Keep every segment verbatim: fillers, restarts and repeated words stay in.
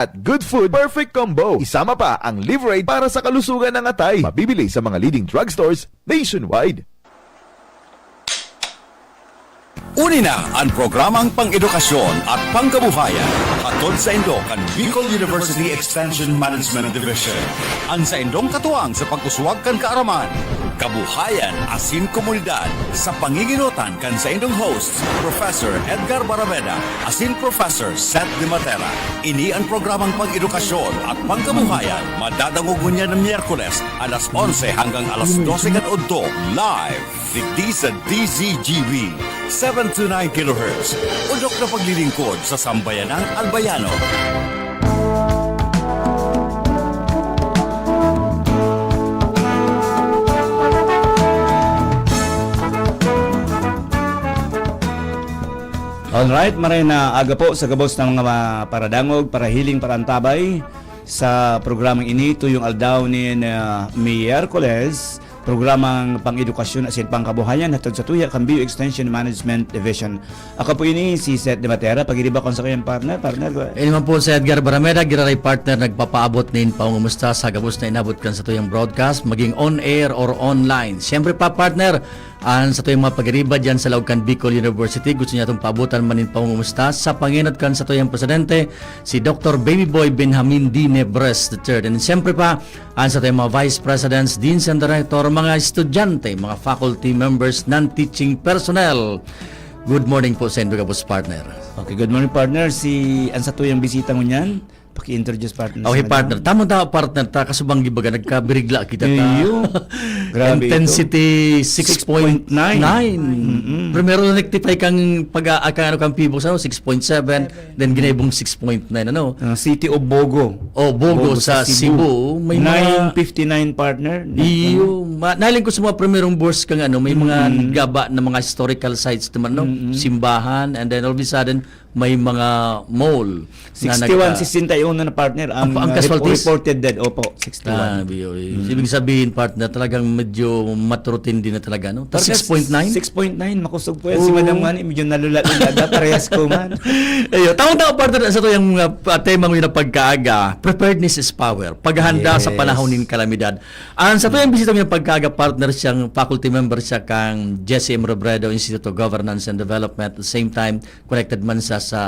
at good food, perfect combo. Isama pa ang Liverade para sa kalusugan ng atay. Mabibili sa mga leading drugstores nationwide. Uni na an programang pang-edukasyon at pangkabuhayan. Hatod saindo kan Bicol University Extension Management Division. An saindong katuwang sa pag-uswag kan kaaraman, kabuhayan asin komunidad, sa panginginotan kan saindong hosts, Professor Edgar Barameda asin Professor Seth De Matera. Ini an programang pang-edukasyon at pangkabuhayan. Madadangog ngunyan na Miyerkules, alas onse hanggang alas dose kan udto, live digdi sa D Z G B, seven two nine kilohertz. Udok na paglilingkod sa sambayanang Albayano. Alright, maray na aga po sa gabos ng mga paradangog, parahiling, parantabay sa programang ini, tuyong aldaw nin, ah, Miyerkules, programang pang-edukasyon asin pangkabuhayan hatod sa tuya kan B U Extension Management Division. Ako po ini, si Seth De Matera, pagiriba ko sa kayang partner, partner ko. Ini man po si Edgar Barameda, giraray partner, nagpapaabot nin pangungumusta sa gabos na inabot kan sa tuyang broadcast, maging on air or online. Siyempre pa, partner, an sa tuyang mga pagiriba diyan sa laog kan Bicol University, gusto niya itong paabotan man nin pangungumusta sa pangenot kan sa tuyang presidente, si Doctor Baby Boy Benjamin D. Nebres the third. And siyempre pa, an sa tuyang mga vice presidents, deans and director, mga estudyante, mga faculty members, non-teaching personnel. Good morning po sa indo gabos, partner. Okay, good morning, partner. Si, an sa tuyang bisita ngunyan, paki-introduce, partner, Okay, sa partner. Madam. Tamang-tama, partner, ta kasubang gibaga, nagkabirigla kita ta. Iyo. Grabe ito. Intensity six point nine. Six point nine. Mm-mm. Primero na rectify kang pag-, ah, kang ano, kang Pibos, ano, six point seven, then ginaibong six point nine, ano? Ah, City of Bogo. Oh, Bogo Bogo sa sa Cebu. Cebu. May mga nine fifty-nine, partner. Iyo. Ma-, nahiling ko sa mga primerong burst kang ano, may mga Mm. gaba na mga historical sites naman, no? Mm-mm. Simbahan, and then all of a sudden, may mga mall na Sixty-one, nagka- sixty-one na, partner, ang, Ang, ang uh, rep-, casualties? reported dead. Opo, sixty-one. Ah, B O E. Mm. Ibig sabihin, partner, talagang medyo maturutindi na talaga, no? Ta Partner, six point nine? Six point nine, makusog po yan. Si Oo. Madam nga ni, medyo nalula-lula na, parehas ko man. Ayun, tamang-tama, partner, sa tuyang mga, ah, temang yun na pagkaaga, preparedness is power. Paghahanda sa Yes. panahon nin kalamidad. Ang sa tuyang bisita ng pagkaaga, partner, siyang faculty member siya kang Jesse M. Robredo, Institute of Governance and Development. At the same time, connected man sa, sa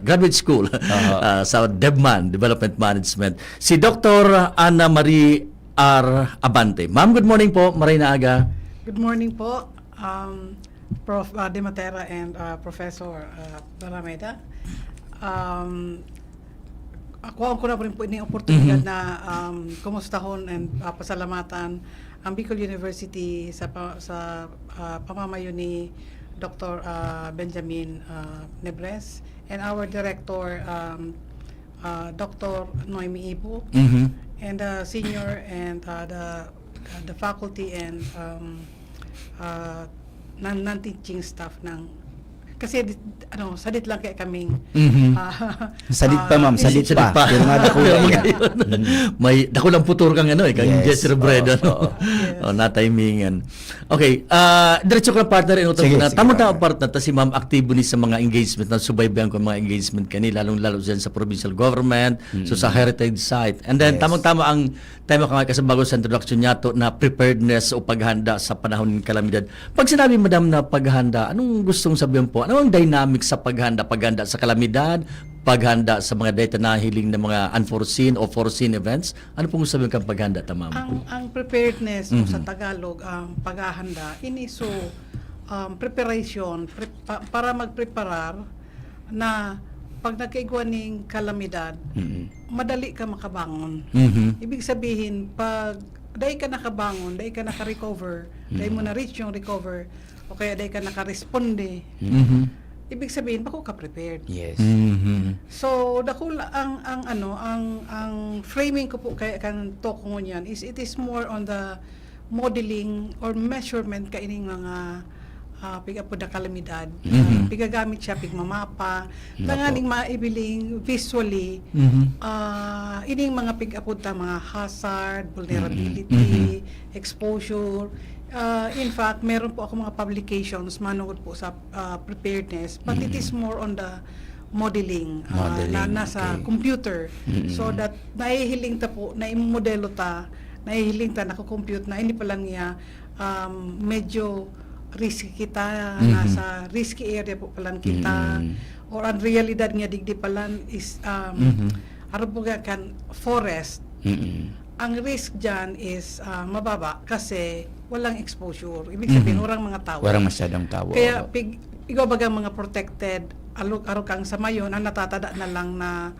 graduate school, Aha. ah, sa DevMan, Development Management. Si Doctor Ana Marie R. Abante. Ma'am, good morning po. Maray na aga. Good morning po, um, Prof, ah, De Matera and, ah, Professor, ah, Barameda. Um, ako, ako na rin po ini oportunidad Mhm. na, um, kumustahon and, ah, pasalamatan ang Bicol University sa pa-, sa, ah, pamamayo ni Doctor, ah, Benjamin, ah, Nebres, and our director, um, ah, Doctor Noemi Ibo, Mhm. and the senior and, ah, the, the faculty and, um, ah, non-, non-teaching staff ng, kasi di-, ano, sadit lang kaya kaming, Mhm. ah, Sadit pa, ah, ma'am, sadit Sadit pa. pa. Pero nga, dako Pero lang. ngayon, Mm. may dako lang putor kang ano, eh, kang Yes. Jesse Robredo, Oo, no? oo. Yes. Oh, natimingan. Okay, ah, diretso ko lang, partner, inutang Sige, ko na. sige, Tama-tama, partner. partner, ta si ma'am aktibo ni sa mga engagement, na subaybayan ko ang mga engagement kani, lalong-lalo dyan sa provincial government, so sa Mm. heritage site. And then, Yes. tamang-tama ang tema ka nga, kasi bago sa introduction niya to, na preparedness o paghanda sa panahon ng kalamidad. Pag sinabi, madam, na paghanda, anong gustong sabihin po? Ano ang dynamic sa paghanda? Paghanda sa kalamidad, paghanda sa mga data nahiling na mga unforeseen o foreseen events? Ano pong sabihin kang paghanda, ta, ma'am? Ang, ang preparedness, no, sa Mhm. Tagalog, ang paghahanda, ini so, um, preparation, pre-, pa-, para magpreparar na pag nagkaigwa ning kalamidad, Mm. madali ka makabangon. Mhm. Ibig sabihin, pag dai ka nakabangon, dai ka naka-recover, dai mo Mm. na-reach yung recover, o kaya dai ka nakaresponde, Mhm. ibig sabihin, bako ka prepared. Yes. Mhm. So, dakula ang, ang ano, ang, ang framing ko po kaya kan talk ko ngunyan is it is more on the modeling or measurement kaining mga, ah, pig-apod na kalamidad. Mhm. Pigagamit siya, pigmamapa, Nga tanganing po. maibiling visually, Mhm. ah, ining mga pig-apod ta, mga hazard, vulnerability, Mhm. exposure. Ah, in fact, meron po ako mga publications manungod po sa, ah, preparedness, but it is Mhm. more on the modeling, ah, na Modeling, nasa okay. computer. Mm. So that nahihiling ta po, naimomodelo ta, nahihiling ta, nako-compute na, hindi pa lang niya, um, medyo risky kita, Mhm. nasa risky area po palan kita, Mm. or ang realidad nga digdi palan is, um, Mhm. ano po nga kan forest. Mm. Ang risk dyan is, ah, mababa kasi walang exposure. Ibig sabihin, Mhm. walang mga tao. Walang masyadong tao, Kaya, oo. pig, ikaw baga mga protected, alog, arog kang sa mayon, ang natatada na lang na,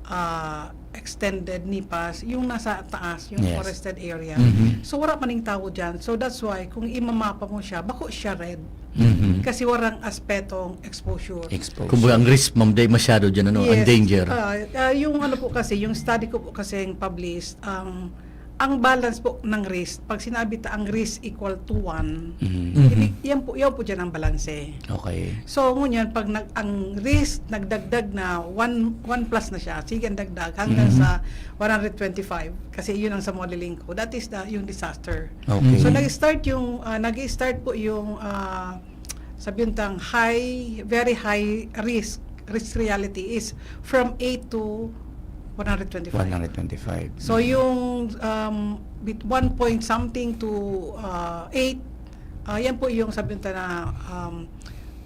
ah, extended nipas, yung nasa taas, yung Yes. forested area. Mhm. So, wala maning tao dyan. So, that's why, kung imamapa mo siya, bako siya red. Mhm. Kasi warang aspetong exposure. Exposure. Kumbaga, ang risk, ma'am, di masyado dyan, ano, ang Yes. danger. Ah, ah, yung ano po kasi, yung study ko po kasi yung published, ang ang balance po ng risk, pag sinabi ta ang risk equal to one, Mhm. Mhm. hindi, yan po, yan po dyan ang balanse. Okay. So, ngunyan, pag nag, ang risk nagdagdag na one, one plus na siya, sige ang dagdag hanggang Mhm. sa one hundred twenty-five, kasi yun ang sa modeling ko, that is the, yung disaster. Okay. So, Mhm. nag-start yung, ah, nag-start po yung, ah, sabi yung tang high, very high risk, risk reality is from eight to one hundred twenty-five. One hundred twenty-five. So, yung, um, with one point something to, uh, eight, uh, yan po yung sabi nila na, um,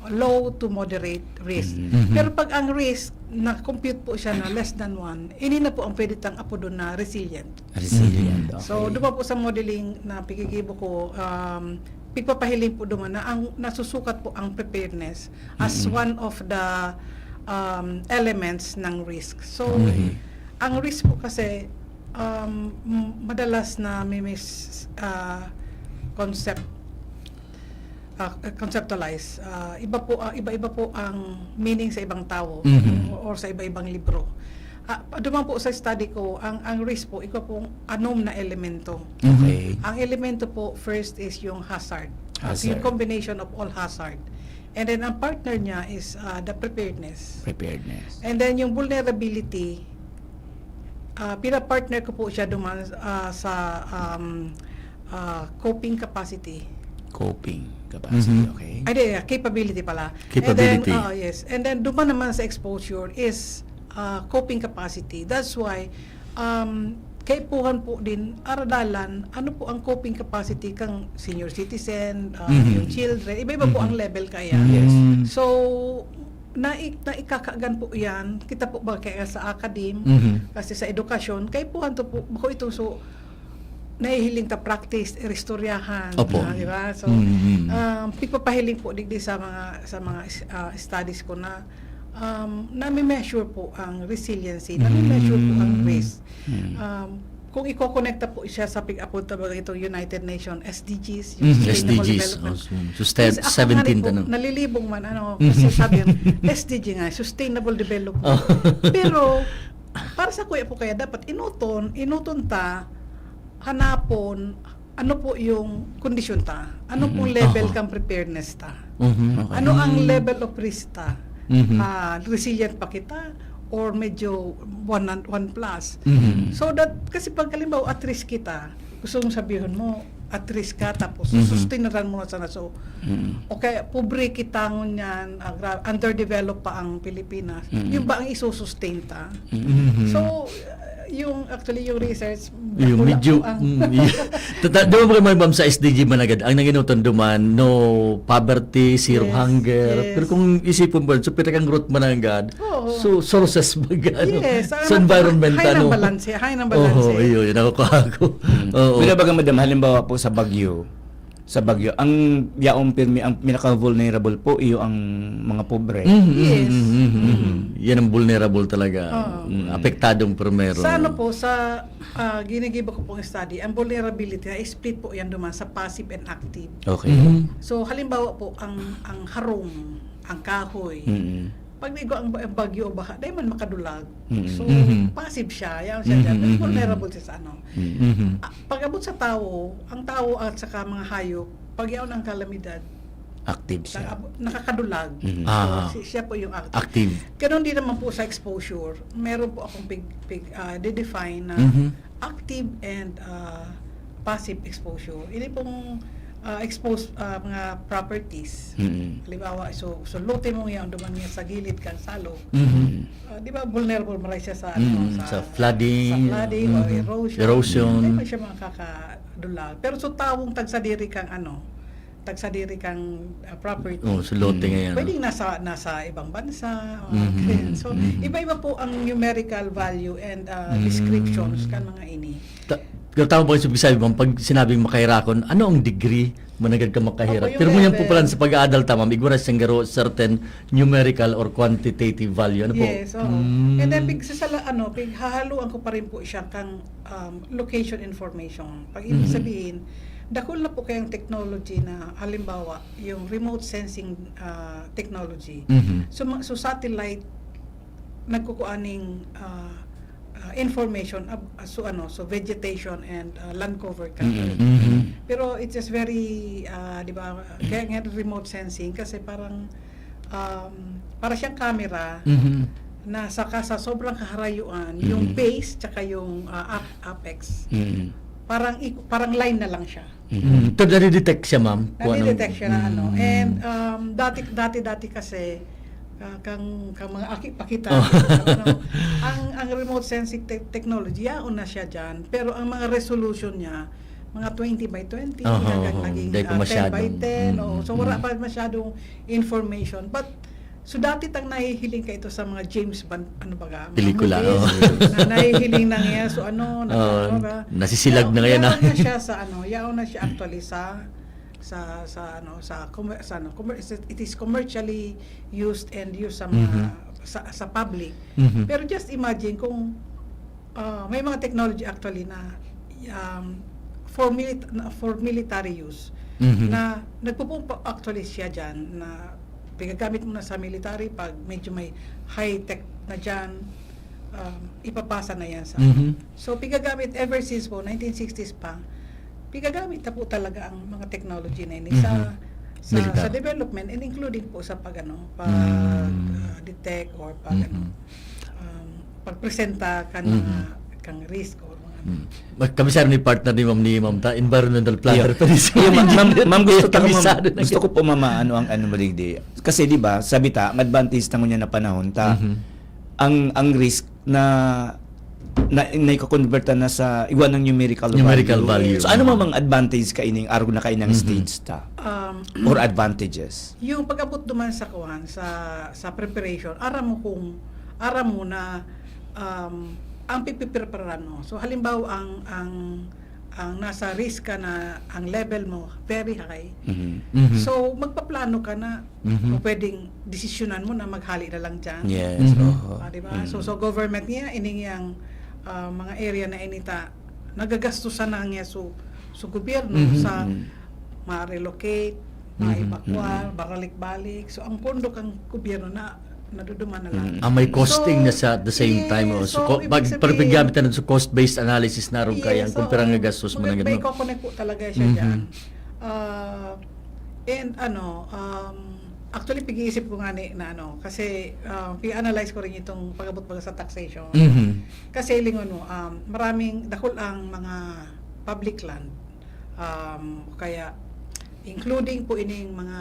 low to moderate risk. Mhm. Mhm. Pero pag ang risk, na-compute po siya na less than one, ini na po ang pwede tang apodon na resilient. Resilient. Mhm. So, Okay. doon po sa modeling na pigigibo ko, um, pigpapahiling po duman na ang nasusukat po ang preparedness as Mm-mm. one of the, um, elements ng risk. So, Okay. ang risk po kasi, um, m- madalas na may mis-, ah, concept, ah, conceptualize. Ah, iba po, ah, iba-iba po ang meaning sa ibang tao Mhm. o, or sa iba-ibang libro. Ah, duman po sa study ko, ang, ang risk po, ikaw pong anom na elemento. Okay. Ang elemento po, first is yung hazard. Hazard. Yung combination of all hazard. And then, ang partner niya is, ah, the preparedness. Preparedness. And then, yung vulnerability, ah, pinapartner ko po siya duman, ah, sa, um, ah, coping capacity. Coping capacity, Mhm. okay. Ay, di, capability pala. Capability. And then, ah, yes. And then, duman naman sa exposure is, ah, coping capacity. That's why, um, kaipuhan po din, aradalan, ano po ang coping capacity kang senior citizen, ah, Mhm. yung children. Iba-iba po Mhm. ang level kaya. Yes. Mm. So, nai-, naikakagan po yan. Kita po ba kaya sa academe, Mhm. kasi sa edukasyon, kaipuhan to po, bako itong so, nahihiling ta practice, iristoryahan, Opo. ah, di ba? So, Mm, mm. um, pigpapahiling po digdi sa mga, sa mga, ah, studies ko na, um, nami-measure po ang resiliency, nami-measure po ang Mm. risk. Mm. Um, kung iko-connecta po siya sa pig-apod ta baga itong United Nations, S D Gs, Mm, Sustainable S D Gs. Development. Oh, so, so step Yes, ako seventeen nga rin po, tanong. nalilibong man, ano, Mhm. kasi sabi, S D G nga, Sustainable Development. Oh. Pero, para sa kuya po kaya, dapat inuton, inuton ta, hanapon, ano po yung kondisyon ta? Ano pong Mhm. level Aha. kang preparedness ta? Mhm. Okay. Ano ang Mm. level of risk ta? Mhm. Ah, resilient pa kita? Or medyo one, one plus? Mhm. So that, kasi pag halimbawa at risk kita, gusto mong sabihin mo, at risk ka, tapos Mhm. susustenaran mo na sana. So, Mm. o kaya, pobre kita ngunyan, ah, gra-, underdeveloped pa ang Pilipinas. Mhm. Yung ba ang isusustain ta? Mm. Mhm. So, uh, yung, actually, yung research, Yung wala medyo, po ang mm, yeah. Tata-, doon mo kayo, ma'am, sa S D G managad, ang nanginutan duman, no poverty, zero Yes, hunger. yes. Pero kung isipon mo, so, pira kang growth managad, Oo. so, sources baga, ano? Yes, Sa ano, environment, high ano? ng balanse, high ng balanse. Oo, iyo, yun, ako ako. Oo. Pero baga, madam, halimbawa po sa Baguio, sa Baguio, ang yaong pirmi, ang pinaka-vulnerable po, iyo ang mga pobre. Mhm, Yes. mhm, mhm, mhm. Yan ang vulnerable talaga. Oo. Mm, apektadong primero. Sa ano po, sa, ah, ginigibo ko pong study, ang vulnerability na split po yan duman sa passive and active. Okay. Mhm. So, halimbawa po, ang, ang harong, ang kahoy, Mm. pag naigo ang ba-, bagyo o baha, dahil man makadulag. Mm. So, Mhm. passive siya. Yan siya Mhm, dyan. mhm, Vulnerable siya sa ano. Mm. Mhm. Ah, pag abot sa tao, ang tao at saka mga hayop, pag yaon ang kalamidad, Active siya. nag-abo-, nakakadulag. Mhm. Ah. So, si-, siya po yung active. Active. Ganon din naman po sa exposure. Meron po akong pig, pig, ah, de-define na Mhm. active and, ah, passive exposure. Ini pong ah, exposed, ah, mga properties. Mm. Halimbawa, so, so lote mo yan, duman niya sa gilid kang salog. Mhm. Ah, di ba, vulnerable maray siya sa, ano, Mm, sa, sa flooding, sa flooding or mhm. erosion. Erosion. Hindi man siya makakadula. Pero so tawong tagsadiri kang, ano, tagsadiri kang ah, property. Oh, so lote Mm. ngayon. Pwedeng nasa, nasa ibang bansa. O, Mhm. ganyan. So, Mhm. iba-iba po ang numerical value and ah, Mm. descriptions kan mga ini. Ta- pero tama po yung sabi, ma'am, pag sinabing makahirakon, ano ang degree? Managad ka makahirak. Opo, yung Pero ngunyan po level. pala sa pag-aadal, tama, igwa na siyang garo certain numerical or quantitative value. Ano po? Yes, oo. Mm. And then, pig, sa, sala, ano, pighahaluan ko pa rin po siya kang um, location information. Pag ibig Mhm. sabihin, dakul na po kayang technology na, halimbawa, yung remote sensing ah, technology. Mhm. So, ma- so satellite, nagkukuha ning ah, ah, information ab- ah, so ano, so vegetation and ah, land cover coverage. Mhm. Pero it's just very, ah, di ba, kaya nga remote sensing kasi parang um, para siyang camera Mhm. na saka sa sobrang kaharayuan, yung Mhm. base tsaka yung ah, ap- apex, Mhm. parang i- parang line na lang siya. Mm. Pero nare-detect siya, ma'am? Kung anong- Nare-detect siya na ano. Mm. And um, dati, dati, dati kasi, ah, kang, kang mga aki pa kita, Oh. ano, ang, ang remote sensing te- technology, yaon na siya dyan. Pero ang mga resolution niya, mga twenty by twenty, Aha, hanggang aha. naging Hindi pa ah, ten by masyadong, ten. Oo. mm, So, wala mm. pa masyadong information. But, so dati tang nahihiling ka ito sa mga James Bond, ano baga, mga Pelikula, movies, oh. na nahihiling na niya. So, ano, na, Oh, ano ba? nasisilag na ngayon, Yaon ah. na siya sa, ano, yaon na siya actually sa, sa, sa, ano, sa, commer- sa, ano, commer- it is commercially used and used sa mga, Mhm. sa, sa public. Mhm. Pero just imagine kung ah, may mga technology actually na um, for, milit- na for military use Mhm. na nagpupunta actually siya dyan na pinagamit mo na sa military pag medyo may high-tech na dyan, um, ipapasa na yan sa... Mhm. So, pigagamit ever since po, nineteen sixties pa, pigagamit na po talaga ang mga technology na ini sa, Mhm. sa, Militar. sa development and including po sa pag, ano, pag Mm. ah, detect or pag, Mhm. ano, um, pagpresenta kan Mhm. mga kang risk or mga... Mm. Mag- Kami, sir, ni partner ni ma'am, ni ma'am ta, environmental planner Iyo. pa rin, sir. Iyo, ma'am, ma'am, ma'am, gusto ta, ma'am, Kabisado na gusto kayo. ko po, ma'am, ano ang ano mo digdi. Kasi, di ba, sabi ta, ang advantage ta ngunyan na panahon ta, Mhm. ang ang risk na, na, na iko-convert na sa igwa ng numerical, Numerical value. So, ano mang mga advantage kaining arog na kainang Mhm. stage ta? Um, Or advantages? Yung pag-abot duman sa kuwan, sa, sa preparation, aram mo kung, aram mo na um, ang pipipreparan mo. So, halimbawa, ang, ang, ang nasa risk ka na ang level mo very high, Mhm. Mhm. so, magpaplano ka na Mhm. o pwedeng desisyonan mo na maghali na lang dyan. Yes. Mhm. Oho. Ah, di ba? Mm. So, so government niya, ining yang ah, mga area na inita, nagagastusan na niya so, so gobyerno Mhm. sa Mhm. ma-relocate, Mhm. ma-evacuar, baralik-balik. So, ang pondo kang gobyerno na naduduman na lang. Mhm. Ah, may costing So, na sa at the same yes, time. Oh. So, so, co- ibig pag, sabihin, pag paggamit na sa cost-based analysis na rin kaya Yes, kung oo. pirang gastos mo na Mag- ganun. May connect po talaga siya Mhm. dyan. Ah, and ano, um, actually, pag-iisip ko nga ni, na ano, kasi ah, pi-analyze ko rin itong pag-abot baga sa taxation. Mhm. Kasi lingon mo, um, maraming, dakul ang mga public land. Um, kaya, including po ining mga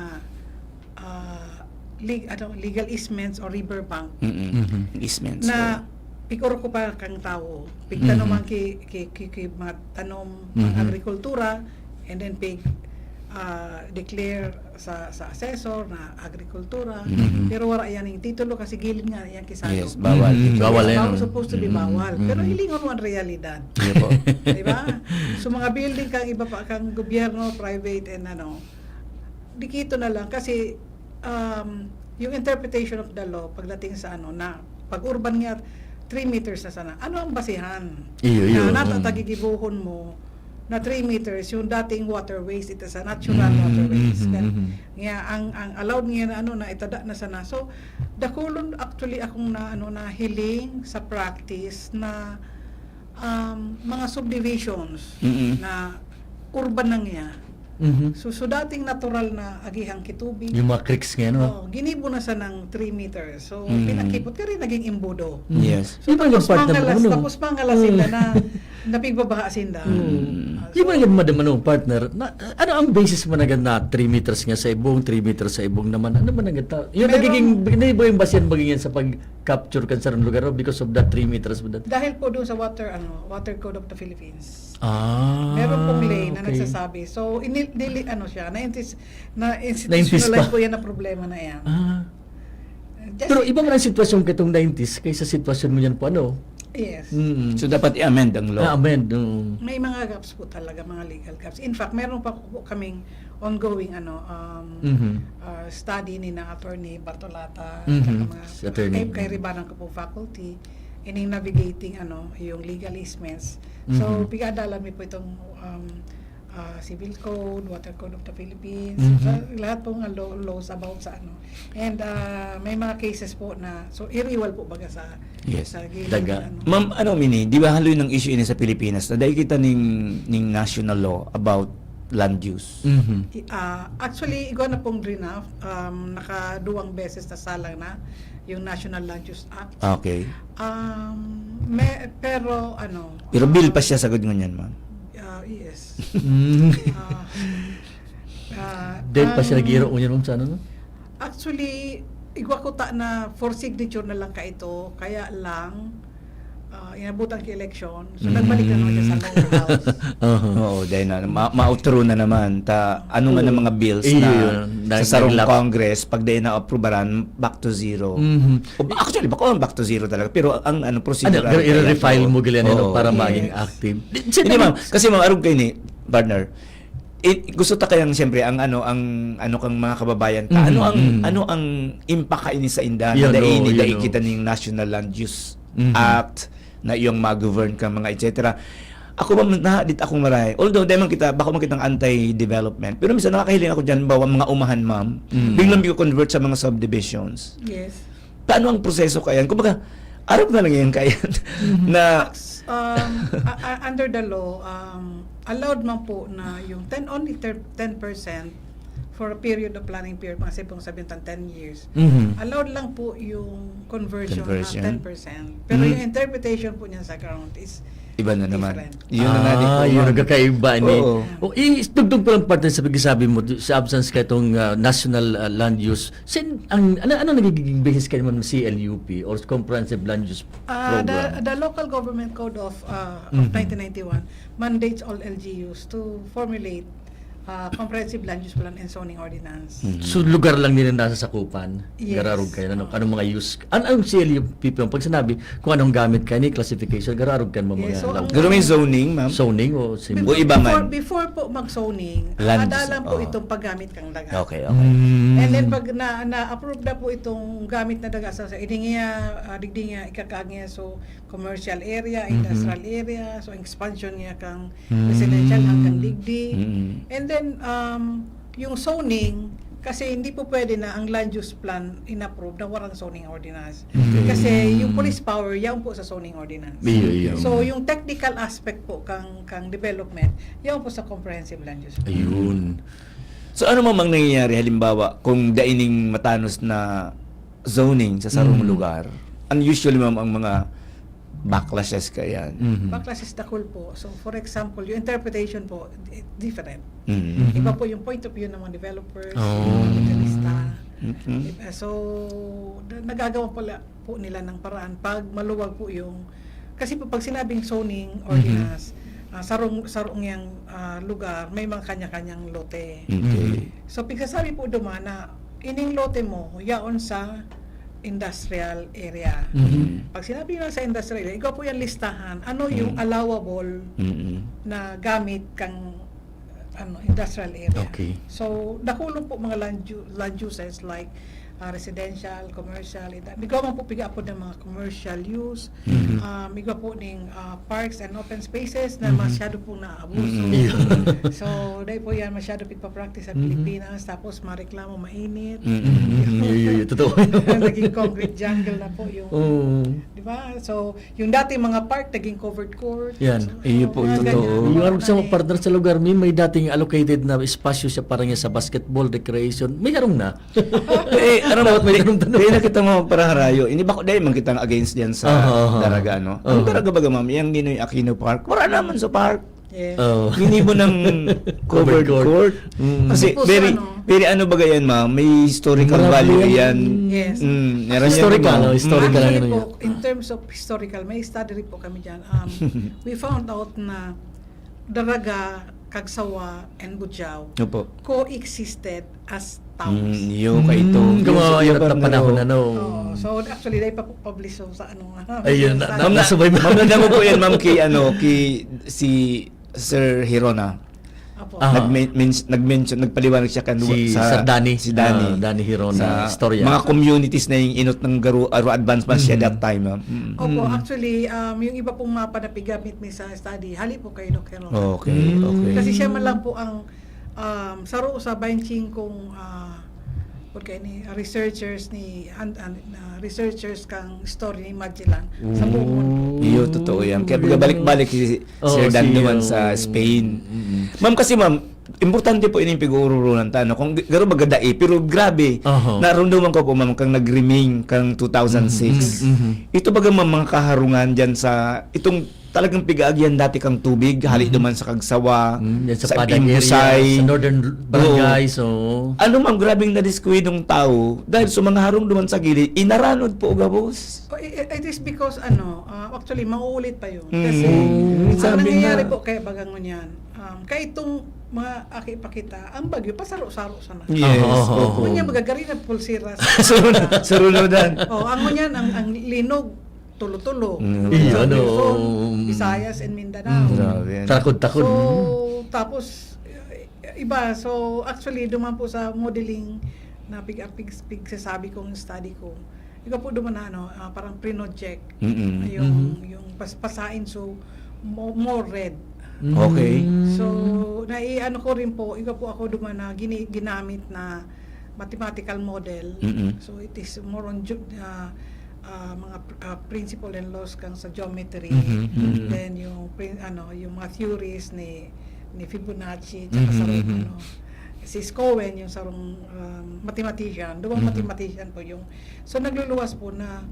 ah, leg- ano, legal easements o river bank Mm-mm. Mhm. Easements. na pig-orok pa kang tawo, pigtanom Mhm. ang ki, ki, ki, ki mga tanom, ang Mhm. agrikultura, and then pig ah, declare sa sa assessor na agrikultura, Mhm. pero wala yan yung titulo kasi gilid nga yan kisado. Yes, bawal. Mhm. Bawal Yes, yan. bawal, supposed to be Mhm. bawal. Pero Mhm. hilingon mo ang realidad. Iya po. Di ba? So, mga building kang iba pa, kang gobyerno, private, and ano, dikito na lang. Kasi, um, yung interpretation of the law, pagdating sa ano, na pag urban nga, three meters na sana. Ano ang basihan? Iyo, iyo. Na nata Mm. tagigibuhon mo na three meters, yung dating waterways, ito sa natural Mm, waterways. mhm, Kan-, mhm. nga, ang, ang allowed nga na, ano, na itada na sana. So, dakulon actually akong na, ano, nahiling sa practice na um, mga subdivisions Mm-mm. na urban na niya. Mhm. So, so dating natural na agihang kitubig. Yung mga creeks nga, no? Oh, ginibo na sa ng three meters. So, Mm. pinakipot ka rin, naging imbudo. Mhm. Yes. So, Iba yung tapos part na mangalas, ano. tapos mangalas sila na, Napigbabaha sinda. Mm. Ah, Di ba so, nagad madam ano, partner? Na, ano ang basis mo nagad na three meters nga sa ibong, three meters sa ibong naman? Ano man nagad ta? Yung Meron- nagiging, hindi ba yung basehan magiging sa pag-capture kan sarong lugar, oh, because of that three meters mo that? Dahil po doon sa water, ano, Water Code of the Philippines. Ah, Meron pong lane na okay. nagsasabi. So, inil, nili, ano siya, na, Naintis institutionalize pa. po yan ang problema na yan. Ah. Just, Pero iba man ang sitwasyon katong nineties kaysa sitwasyon mo yan po, ano? Yes. Mm. So, dapat i-amend ang law. Na-amend, oo. May mga gaps po talaga, mga legal gaps. In fact, meron pa po kaming ongoing ano um, Mhm. uh, study ni na Attorney Bartolata, Mhm. saka mga Si Attorney. Kay, kay Ribanan ko po faculty, ining navigating ano yung legal easements. So, Mhm. pigadalan mi po itong um, uh, Civil Code, Water Code of the Philippines, Mhm. sa lahat pong uh, law, laws about sa ano. And uh, may mga cases po na, so iriwal po baga sa, Yes. sa gilid, Daga. ano. Ma'am, ano mini, di ba haloy ng issue ini sa Pilipinas na dahil kita ning, ning national law about land use? Mhm. I- ah, actually, igwa na pong draft, um, nakaduwang beses na salang na yung National Land Use Act. Okay. Um, me, pero ano, Pero bill ah, pa siya sagod ngunyan, ma'am. Ah, yes. Mm. Ah, ah, Dahil pa siya ang- nag-iiro ngunyan kung saan, ano? Actually, igwa ko ta na for signature na lang ka ito, kaya lang ah, inabutan ki election. So, Mm. nagbalik na naman siya sa lower house. Aha. Oo, dahil na, ma- ma-outro na naman. Ta, ano man ang mga bills Iyo na yun, na- sa sarong naglap- Congress, pag dahil na-aprubaran, back to zero. Mhm. O, actually, bako ang back to zero talaga. Pero ang ano, Ano, procedural. pero i-refile mo gali ano, Oo. para Yes. maging active. Di- Hindi, sino- ma'am. Kasi, ma'am, arog kayo ni partner. I- gusto ta kayang, siyempre, ang ano, ang ano kang mga kababayan ta. Mhm. Ano ang Mhm. ano ang impact ini sa inda? Yun, Na dai oo, ini, yun, dai oo. kita ning National Land Use Mhm. Act na iyong ma-govern kang mga et cetera. Ako, ma'am, na, dit akong maray. Although, dai man kita, bako man kitang anti-development. Pero minsan nakakahiling ako dyan, bawa mga umahan, ma'am. Mm. Biglang ko-convert sa mga subdivisions. Yes. Paano ang proseso kayan? Kumbaga, arog na lang yan kayan. Na, Tax, um, a- a- under the law, um, allowed man po na yung ten, only ter- ten percent for a period of planning period, mga sabi pong sabihin tan ten years. Mhm. Allowed lang po yung conversion, Conversion. na ten percent. Pero Mhm. yung interpretation po niyan sa ground is iba na naman. different. Yun na nga, di Ah, po, yun ma'am. nagkakaiba, ini. Oo. O, i-, dugdug pa lang partner sa pagkasabi mo, sa absence ka itong ah, national ah, land use. Sin, ang, ano, ano nagiging basis kayo naman C L U P or Comprehensive Land Use Ah, the, Program? the Local Government Code of, uh, of Mhm. nineteen ninety-one mandates all L G Us to formulate uh, comprehensive land use plan and zoning ordinance. Mhm. So, lugar lang nila nasasakupan? Yes. Gararog kayo, ano, anong mga use? An ang C L U P P, pag sinabi, kung anong gamit kayo ni classification, gararog kayo mga Yes, so, land- ang- Pero may zoning, ma'am? Zoning o sim- O iba Before, man? Before po mag-zoning, Land ada use, lang po oo. Itong paggamit kang daga. Okay, okay. Mm. And then pag na, na-approve na po itong gamit na daga, sa, sa ini niya, ah, digdi niya, ikakag niya, so commercial area, Mhm. industrial area, so expansion niya kang Mm. residential hanggang digdi. Mm. And then, um, yung zoning, kasi hindi po pwede na ang land use plan in-approve na walang zoning ordinance. Okay. Kasi yung police power, yan po sa zoning ordinance. Iyo, iyo. So, yung technical aspect po kang, kang development, yan po sa comprehensive land use plan. Ayun. So, ano mang nangyayari, halimbawa, kung daining matanos na zoning sa sarong Mm. lugar, ang usually, ma'am, ang mga backlashes kayan. Mhm. Backlashes dakul po. So, for example, yung interpretation po, di- different. Mm. Iba po yung point of view ng mga developers, Oh. mga legalista. Mm-mm. Diba? So, na- nagagawa pala po nila ng paraan pag maluwag po yung, kasi po pag sinabing zoning Mhm. ordinance, ah, sarong, sarong yang ah, lugar, may mga kanya-kanyang lote. Okay. So, pigsasabi po duman na ining lote mo, yaon sa industrial area. Mhm. Pag sinabi nga sa industrial area, ikaw po yan listahan, ano yung Mm. allowable Mm-mm. na gamit kang ano, industrial area. Okay. So, dakulon po mga land, u- land uses like ah, residential, commercial, ida. Migwa man po piga-apod ng mga commercial use. Mhm. Ah, migwa po ning ah, parks and open spaces na Mhm. masyado pong naaabuso. Mhm. Iyo. So, dahil po yan masyado pigpa-practice sa Mhm. Pilipinas, tapos mareklamo, mainit. Mhm. Mhm. Iyo, iyo, iyo. Totoo. Naging concrete jungle na po yung, Oo. di ba? So, yung dating mga park, naging covered court. Yan. So, Iyo po, mga totoo. ganyan. Yung arog sa Mga partner sa lugar, may, may dating allocated na espasyo siya para niya sa basketball, recreation. May harong na. Eh, Aram mo, Dapat may di, tanong-tanong. di na kita mga paraharayo. Ini bako dai man kita against diyan sa Aha, aha. Daraga, no? Ang Aha. Daraga baga, ma'am, yang Ninoy Aquino Park. Wala naman sa park. Yes. Oh. Ginibo ng covered Covered court. court. Mm. Kasi Tapos very, ano? very ano baga yan, ma'am? May historical Marami value yan. yan. Yes. Mm, meron yan, Historical, ma'am. oh, historical Actually lang po, yan. In terms of historical, may study rin po kami dyan. Um, we found out na Daraga, Cagsawa, and Bujao Opo. coexisted as towns. Mm, iyo, kaito. Mm, Iyo, gumawa iyo, yun at partner, panahon oh. na, no? Oo. So, actually, dahil pa publish sa ano nga. Ayun, sa- na- Ma'am, na, Nasabay ba? ma'am, nadangog ko yan, ma'am, kay, ano, kay si Sir Hirona. Apo. Ah. Nag-men-, men-, nag-mention, nagpaliwanag siya kan Si sa Sir Danny, si Danny. ah, Danny Hirona, Sa istorya. mga communities na yung inot ng Garo, Aro Advance Mas siya Mhm. that time, ma'am. Mm. Opo, Mm. Actually, um, yung iba pong mapa na pigamit mi sa study, hali po kay Doc Herona. Okay, Mm. okay. Kasi siya man lang po ang um, saro sa bainching kong ah, porque ni researchers ni an, an, na researchers kang story ni Magellan sa buong mundo. Iyo, totoo yan. Kaya Mm. pagkabalik-balik si Oo, Sir Dan si, naman um, sa Spain. mm. Ma'am, kasi ma'am, importante po ini yung pag-uururunan ta, no? Kung g- garo baga dai, pero grabe, Aha. narumduman ko po, ma'am, kang nag-remain kang two thousand six. Mm, mm, mm. Ito baga, ma'am, mga kaharungan dyan sa, itong talagang pigaagihan dati kang tubig, hali Mm. duman sa Cagsawa, Mm, yan sa sa Padang Imbusay. Area, sa Northern Barangay, so... Ano, ma'am, grabing nadiskwidong tao dahil sa mga harong duman sa gilid, inaranod po gabos. Oh, i- i- it is because, ano, ah, actually, mauulit pa yun. Mm. Kasi, Mm, ang sabi nangyayari nga. po kaya baga ngunyan, um, kaya itong mga aki pa kita, ang bagyo, pasaro-saro sana. Yes, Oo, oo, opo. oo. Ngunyan, magagari na pulsira. Sarun- Sarunudan. Oh, ang ngunyan, ang, ang linog, tulo-tulo. Mm. Tulo-tulo. Iyo, ano, Luzon, um, Visayas and Mindanao. Mm. Grabe yan. Takod-takod. So, tapos, iba. So, actually, duman po sa modeling na pig, pig, pigsasabi kong study ko, ikaw po duman na, ano, ah, parang pre-noject. Mm-mm. Yung, Mhm. yung pas, pasain, so, mo, more red. Mm. Okay. So, nai-ano ko rin po, iba po ako duman na gini, ginamit na mathematical model. Mm-mm. So, it is more on ge- ah, ah, mga pr- ah, principle and laws kang sa geometry. Mhm, mhm. Then, yung prin- ano, yung mga theories ni ni Fibonacci, Mhm, tsaka sa mhm. ano, si Cohen, yung sarong um, mathematician, duwang Mhm. mathematician po yung, so nagluluwas po na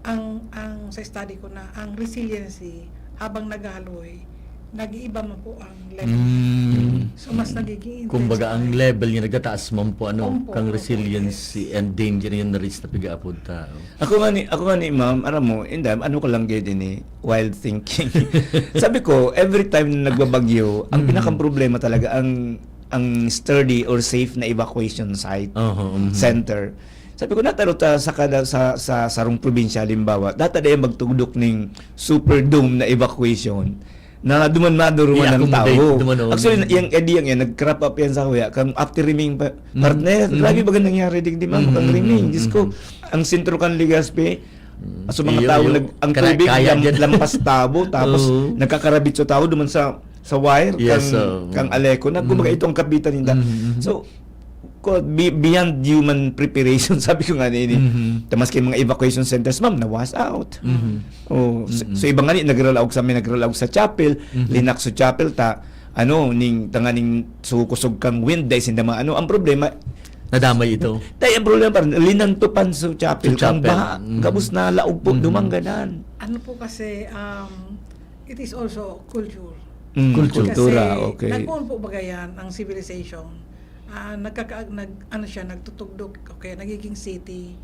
ang ang sa study ko na ang resiliency habang naghahaloy, nag-iiba man po ang level. Mm. So mas nagiging intense. Kumbaga, ang pa. level niya nagtataas man po, ano, Opo, kang opo, resiliency yes. And danger yan na rin sa piga-apod tao. Ako nga ni, ako nga ni ma'am, aram mo, inda, ano ko lang gid ini, wild thinking. Sabi ko, every time na nagbabagyo, ang Mm. pinakang problema talaga ang ang sturdy or safe na evacuation site, Oho, mhm. center. Sabi ko, nataro ta sa kada sa sa sarong probinsya, halimbawa, data dai magtugdok ning super dome na evacuation na duman maduruman ang I-accommodate tao. duman, oh. Actually, yung idea nga, nag-crop up yan sa kuya, kang after riming pa, Mm. partner, Mm. grabe baga nangyari digdi, ma'am, Mm, kang mm, riming. mm, Diyos mm. ko, ang sentro kan Legazpi, Mm. so mga Iyo, tao, iyo. nag, ang Kaya- tubig, kaya lam, dyan. lampas tabo, tapos Oo. nagkakarabit sa tao duman sa sa wire, Yes, kang, oo. kang aleko na, kumbaga Mm. itong kapitan ninda. Mm, mm. So, ko, be, beyond human preparation, sabi ko nga ini. Mhm. Tamas kay mga evacuation centers, ma'am, na-wash out. Mhm. Oh, so, Mm-mm. so iba nga ni, nagralaog sa may nagralaog sa chapel, Mhm. linak sa chapel, ta, ano, ning, tanganing sukusog kang wind, dahil sinda mga ano, ang problema, Nadamay ito. tayo ang problema pa rin, linantupan sa chapel, Sa kang chapel. baha, Mm. gabos na laog po, Mm. dumangganan. Ano po kasi, um, it is also culture. Mm, Culture. Kultura, Kasi okay. nagpoon po baga yan ang civilization. Ah, nagkaka, nag, ano siya, nagtutugdok, okay, nagiging city.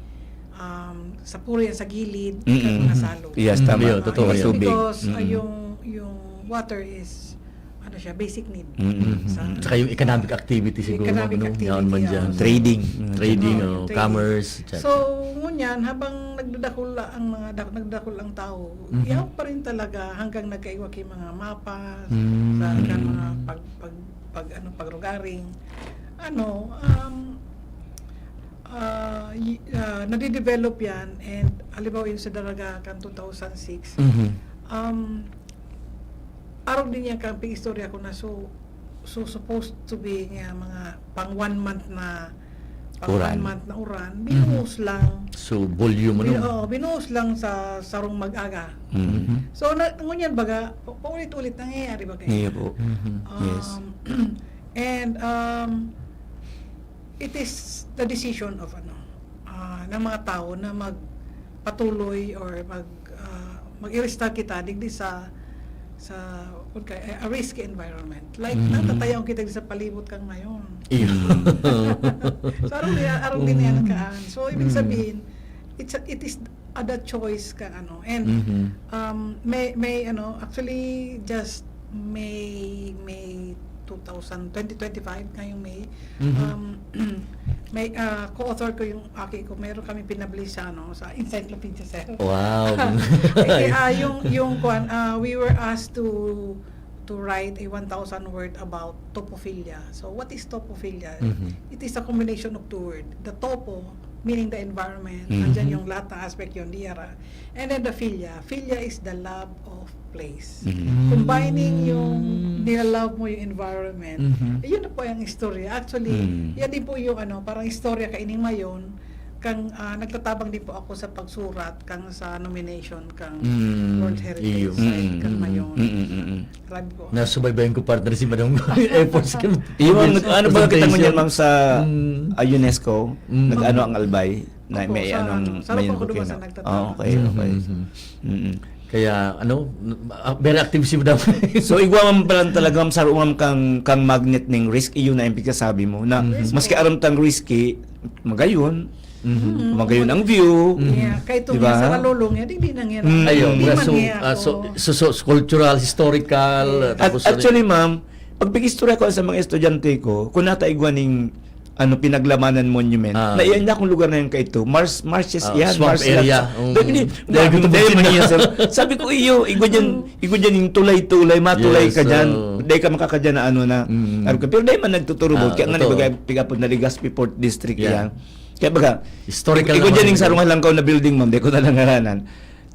Um, sa puro yan sa gilid, Mm-mm. at mga salog. Yes, Mm, tama. yun, totoo Mga yan. tubig. Because ah, Mm-mm. yung, yung water is, ano siya, basic need. Mm-mm. Sa, Tsaka yung economic activity siguro, Economic ano, activity, yaon man oo. dyan. Trading. Trading, Oo, oh, yung trading. Commerce, et cetera. So, ngunyan, habang nagdadakula ang mga dak- nagdakula ang tao, Mhm. yaon pa rin talaga hanggang nagkaiwa kay mga mapa, Mm. sa kan mga pag, pag, pag, ano, pagrugaring. Ano, um, ah, y- ah, nadidevelop yan, and halimbawa yung sa Daraga kan two thousand six, Mhm. um, arog din yan kan pag-istorya ko na so, so supposed to be nga mga pang one month na pang Uran. one month na uran, binuhos lang. So, volume, ano? Bin, oo, binuhos lang sa sarong mag-aga. Mm. So, na, ngunyan baga, pa- paulit-ulit nangyayari baga. Ngayon po. Mhm. Um, Yes. And um, it is the decision of ano, ng mga tao na magpatuloy or mag ah, mag-i-restart kita digdi sa sa kun kay a risky environment. Like Mhm. natatayaon kita digdi sa palibot kan mayon. Iyo. So arog niya, arog din niya Mm. nakaan. So ibig Mm. sabihin, it's a, it is a the choice kan ano. And Mhm. um, may may ano, actually just May May two thousand, twenty twenty-five ngayong May. Mhm. Um, may ah, co-author ko yung aki ko, meron kami pinabli sa ano, sa encyclopedia, sir. Wow. Eh, ah, yung yung kuan, ah, we were asked to to write a one thousand word about topophilia. So what is topophilia? Mhm. It is a combination of two words. The topo, meaning the environment, Mhm. andyan yung lahat ng aspect yun, diara. And then the philia. Philia is the love of place. Mhm. Combining yung nilalove mo yung environment. Mhm. Yun na po yung istorya. Actually, Mm. yan din po yung ano, parang istorya kaining mayon kang ah, nagtatabang din po ako sa pagsurat kang sa nomination kang Mm. World Heritage Iyo. Site Mm, kang mm, mayon. mm, mm, mm. Grabe po. Nasubaybayan ko, partner, si Madam Efforts kan Iyo, ma'am, nag- ano ba kita presentation. ngunyan, ma'am, sa Mm. ah, UNESCO? Mm. Nag-ano ang Albay? Na Opo, may sa anong ano, sa Lupang mayong Kuduba bukina? sa nagtatapos. Ah, okay, okay. Mhm. Mm-mm. Kaya, ano, ah, very active si Madam. So, igwa man pala talaga, ma'am, saro, ma'am, kang, kang magnet ning risk, iyo na yung pagkasabi mo, na Mhm. maski aram tang risky, magayon, Mhm. magayon ang view. Mhm. Yeah, kay Diba? Tumia sa Kalulong, yan, hindi nang yan. Ayun, Hindi man so, niya ah, ako. so, so, so, cultural, historical, Yes. At, tapos ano, actually, ma'am, pag pag-istorya ko sa mga estudyante ko, kung nata igwa ning ano, Pinaglamanan Monument, Ah. na iyan na akong lugar na yan kaito. Mars, marshes Ah, yan, swamp mars lang. area. Mm. Dahil ni, Dahil dahil gutom dahil sila. man yan, sir. Sabi ko, iyo, igwa dyan, igwa dyan yung tulay-tulay, matulay Yes, ka dyan. oo. Dahil ka makakadyan na ano na. Mm. Sabi ko, pero dahil man nagtuturubod, Ah, kaya nga, totoo. di ba, pigapon na Legazpi Port District Yeah. yan. Kaya baga, Historical igwa lang dyan naman. Yung sarungan lang ka na building, ma'am, di ko na lang ngaranan.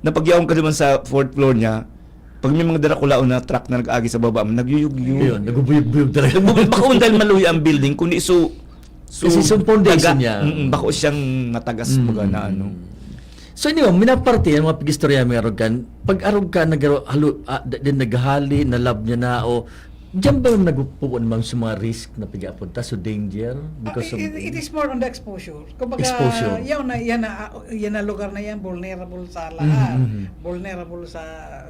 Napagyaon ka naman sa fourth floor niya, pag may mga darakulaon na truck na nag-agi sa baba, ma'am, nagyuyugyo. Yun, nagbubuyog-buyog talaga. Baka dahil maluya ang building, kundi so, so, Kasi so foundation taga- niya. Mm, bako siyang matagas, Mm. baga na ano. So, hindi mo, minaparte yan, mga pag-istorya, may arog kan. Pag arog ka, nag-, halo, ah, d-, din naghali, nalab niya na, o diyan ba yung nagpupuon, ma'am, sa mga risk na pag-apunta? So, danger? Ah, Because of it, it is more on the exposure. Kumbaga, Exposure. Yan na, yan na, ah, yan na lugar na yan, vulnerable sa lahat. Mhm, mhm. Vulnerable sa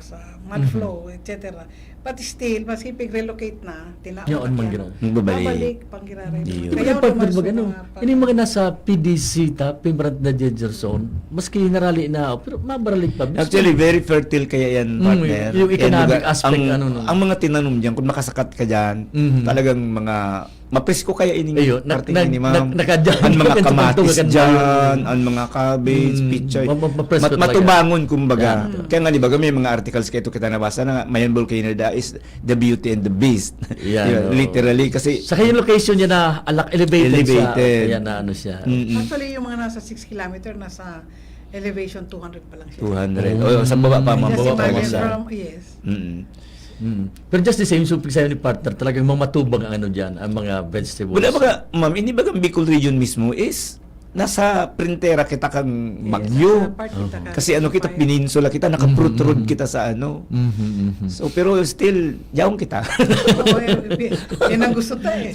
sa mud Mhm. flow, et cetera. But still, maski pag-relocate na, tina- Yaon man yan. gano'n. Magbabalik. Mabalik, panggiraray. Hindi yun. Pero Kaya partner, naman sa mag-ano, mga pag- ini mga nasa P D C ta, Pimbrant na danger zone, maski narali na, pero mabaralik pa. Actually, very fertile kaya yan, Mm, partner. yung Kaya economic lugar- aspect, ang, ano, no? Ang mga tinanom dyan, kung makasakat ka dyan, Mhm. talagang mga mapresko kaya ining Ayun, na- parte na- ini, ma'am. na- nakadyan Ang mga ka sa kamatis pagtugakan, dyan, ma'am. ang mga cabbage, Mm, pichay. ma- ma- mapresko Mat- talaga. Matubangon, kumbaga. Yan. Kaya nga, di ba, may mga articles kayo kita nabasa na mayan volcano da is the beauty and the beast. Yan, Yun, oo. Literally, kasi Saka yung location niya na alak elevated, siya. Elevated. Kaya na ano siya. Mm-mm. Actually, yung mga nasa six kilometer, nasa elevation two hundred pa lang siya. two hundred. Oh. O, sa baba pa, ma'am. Kasi Baba pa imagine siya. From, yes. Mm-mm. Mm. Pero just the same, so pagsayo ni partner, talagang mamatubang ang ano dyan, ang mga vegetables. Wala baga, ma'am, hindi baga ang Bicol region mismo is nasa printera kita kang Yes, bagyo. nasa part kita ka- Kasi ano kita, fire. peninsula kita, nakaprootrod Mhm. kita sa ano. Mhm, mhm. So, pero still, yaong kita. Oo, eh, yan ang gusto ta eh.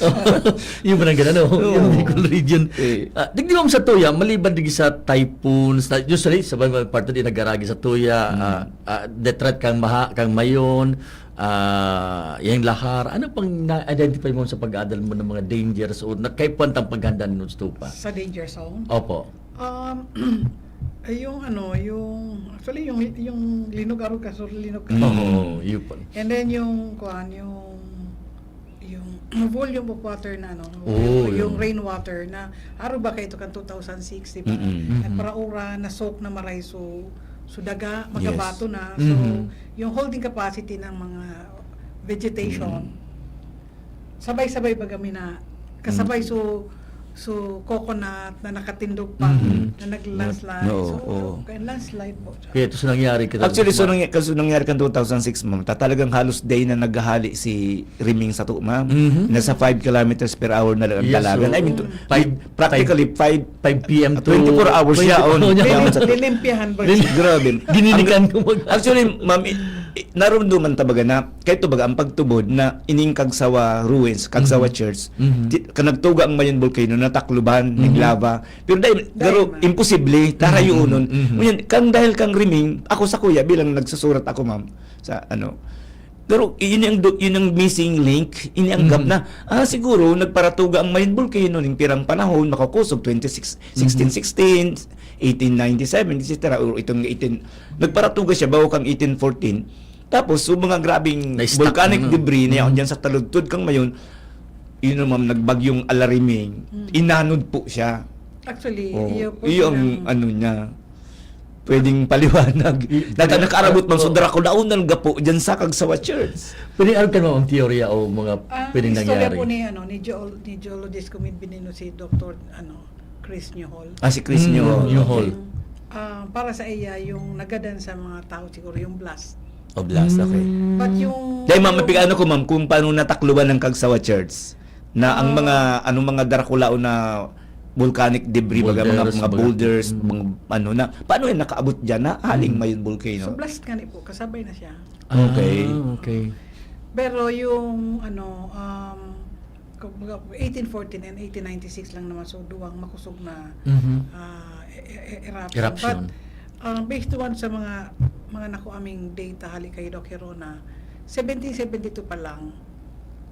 Yung man ang ganun, no? Oo. Yung Bicol region. Eh. Ah, di, di mo sa tuya, maliban di sa typhoons, na, usually, sa mga partner di nagaragi sa tuya, ah, ah, detrat kang maha, kang mayon, ah, yung lahar. Ano pang na-identify mo sa pag-aadal mo ng mga dangers o na, kaipuhan tang paghanda ng stupa? Sa danger zone? Opo. Um, ay, yung ano, yung, actually, yung, yung linog arog ka, sur linog ka. Oo, yun po. And then yung, kuan, yung, yung volume of water na, ano, Oo, yung yun. Rainwater na, aro ba kayo kan two thousand six, di ba? Mm-mm. Nagparauran, na-soak na maray, so, so daga, magabato na. So, Mhm. yung holding capacity ng mga vegetation, Mm. sabay-sabay ba kami na, kasabay Mm. so, so coconut na nakatindog pa, Mhm. na nag-landslide. Oo, So, oo. kaya landslide po siya. Kaya ito sa nangyari kita. Actually, so, nang, so nangyari kan two thousand six, ma'am, ta-, talagang halos day na naghahali si Riming sa to, ma'am. Mhm. Nasa five kilometers per hour na lang ang Yes, dalagan. so, I mean, to, five, practically, five, five P M to twenty-four hours siya, twenty-four on. niya. Yaon sa Lilimpihan ba? Grabe. Dininikan ko mag- Actually, ma'am, i- eh, narumduman ta baga na, kaya ito baga ang pagtubod na ining Kagsawa ruins, Kagsawa Mhm. Church, Mhm. ti-, kan nagtuga ang Mayon Volcano, natakluban, Mhm. naglaba. Pero dahil, Dahil pero ma- imposible, Mhm. tarayunon. Mhm. Ngunyan, kang dahil kang riming, ako sa kuya, bilang nagsusurat ako, ma'am, sa ano, pero yun yung do-, yun yung missing link, ini ang gap Mhm. na, ah, siguro, nagparatuga ang Mayon Volcano, ning pirang panahon, makakusog, twenty-six, Mhm. sixteen sixteen, eighteen ninety-seven, et cetera, or itong eighteen, nagparatuga siya, bago kang eighteen fourteen. Tapos, so, mga grabing Na-stuck volcanic na. debris na yaon Mhm. dyan sa taludtod kang Mayon, yun naman, nagbagyong Alariming, Mm. inanod po siya. Actually, Oo. iyo po Iyo ang ang ano niya, pwedeng paliwanag. I-, Nata-, pwede, nakaarabot man, oo. Sobra ko, naunang gapo dyan sa Kagsawa Church. Pwede, ano ka, ang teorya o mga Ah, pwedeng istorya nangyari? po ni, ano, ni geo-, ni geologist ko, may binino si Doktor, ano, Chris Newhall. Ah, si Chris Mm, Newhall. Newhall. Okay. Ah, para sa iya, yung nagadan sa mga tao, siguro yung blast. O blast, okay. Mm. But yung Dahil, ma'am, yung mapig-ano ko, ma'am, kung paano natakluban ng Kagsawa Church, na ang Ah. mga, anong mga darakulaon na volcanic debris, baga, mga, Boulders, mga baga. boulders, Mm. mga ano na, paano yan nakaabot dyan, na haling Mm. Mayon Volcano? So, blast nga ni po, kasabay na siya. Okay. Ah, okay. Pero yung, ano, um, kumbaga, eighteen fourteen and eighteen ninety-six lang naman, so duwang makusog na, Mhm. ah, e-, e-, e-, eruption. Eruption. But, ah, based on sa mga, mga nakuha aming data hali kay Doc Herona, seventeen seventy-two pa lang,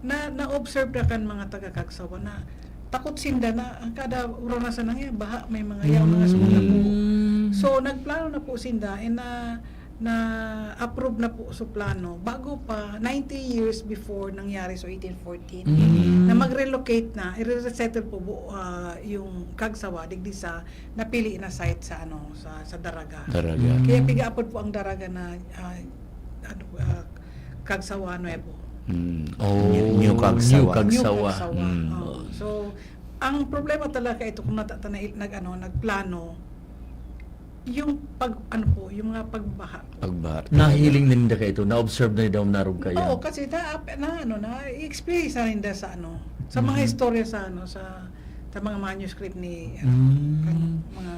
na, na-observe na kan mga taga Cagsawa na takot sinda na ang kada oranasan na nga, baha, may mga yaw, mga Mm. sumagapo. Mm. So, nagplano na po sinda, and na na-approve na po sa plano bago pa, ninety years before nangyari sa eighteen fourteen, Mm. na mag-relocate na, i-resettle po bu-, ah, yung Cagsawa digdi sa napili na site sa, ano, sa, sa Daraga. Daraga. Mm. Kaya pigaapod po ang Daraga na, ah, ano, ah, Cagsawa Nuevo. Mm. Oh, New, New Cagsawa. New Cagsawa. New Cagsawa. Mm. Oh. So, ang problema talaga ito kung nata-, ta-, na-, nag-, ano, nagplano, yung pag, ano po, yung mga pagbaha po. Pagbaha. Nahiling ninda kayo ito? Na-observe na ninda, narog kayo? Oo, kasi na, na, ano, na-experience na ninda sa, ano, sa mga Mhm. istorya sa, ano, sa, sa mga manuscript ni, ano, Mm. kan-, mga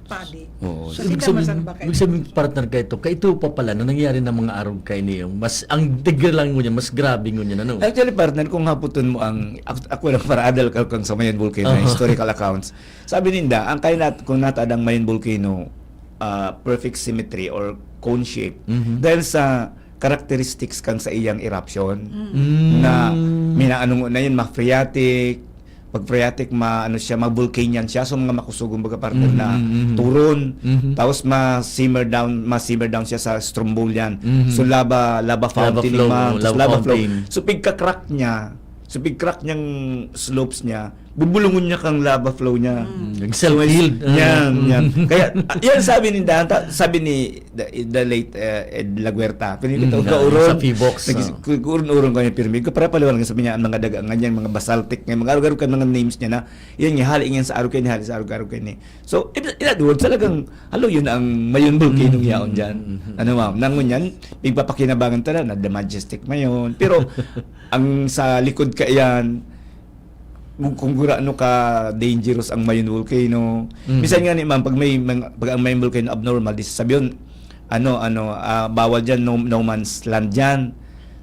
padi. Oo. So, Kasi ibig sabihin, naman, saan ba kayo? Ibig sabihin, partner, kayo ito, kayo ito pa pala na nangyari na mga arog kayo niyo. Mas, ang degree lang ngunyan, mas grabe ngunyan, ano? Actually, partner, kung haputon mo ang, ako, ako lang para adal ka kang sa Mayon Volcano, Aha. historical accounts. Sabi ninda, ang kaya nat-, kung natadang Mayon Volcano, ah, perfect symmetry or cone shape, Mhm. dahil sa characteristics kan sa iyang eruption, Mm. na Mm. minaanong na yun, ma-phreatic, pag phreatic, ma-, ano siya, ma-Vulcanian siya, so mga makusog, kumbaga, partner, Mm, na mm, mm. turon. Mhm. Tapos ma-simmer down, ma-simmer down siya sa Strombolian. Mhm. So lava, lava Lava fountain flow, yung mga, tapos lava lava flow. fountain. So pigka-crack niya, so pig-crack niyang slopes niya, bubulungon niya kang lava flow niya. Mm. Mm, So, self-healed. yan, Mm. yan. Kaya, ah, yan sabi ni Dan, ta-, sabi ni the, the late, uh, Ed Laguerta. Pinili Mm, ko, yeah, kauron. Sa Phivolcs, Nag-, oh. ku-, kuron-uron ko yung pirmi. Ko para paliwanag, sabi niya, ang mga daga, ang ganyan, mga basaltic, nga mga arog-arog kan mga names niya na, yan nga, hali yan sa arog kayo ni, hali sa arog-arog kayo ni. So, in, in other words, talagang, halo, yun ang Mayon Volcano Mm, yaon mm, dyan. mm, mm. Ano, ma'am? Nangunyan, pigpapakinabangan talaga na The Majestic Mayon. Pero, ang sa likod ka yan, kung, kung gurano ka dangerous ang Mayon Volcano. Mm. Minsan nga ni, ma'am, pag may, mga, pag ang Mayon Volcano abnormal, di sasabihin, ano, ano, ah, bawal dyan, no, no man's land dyan.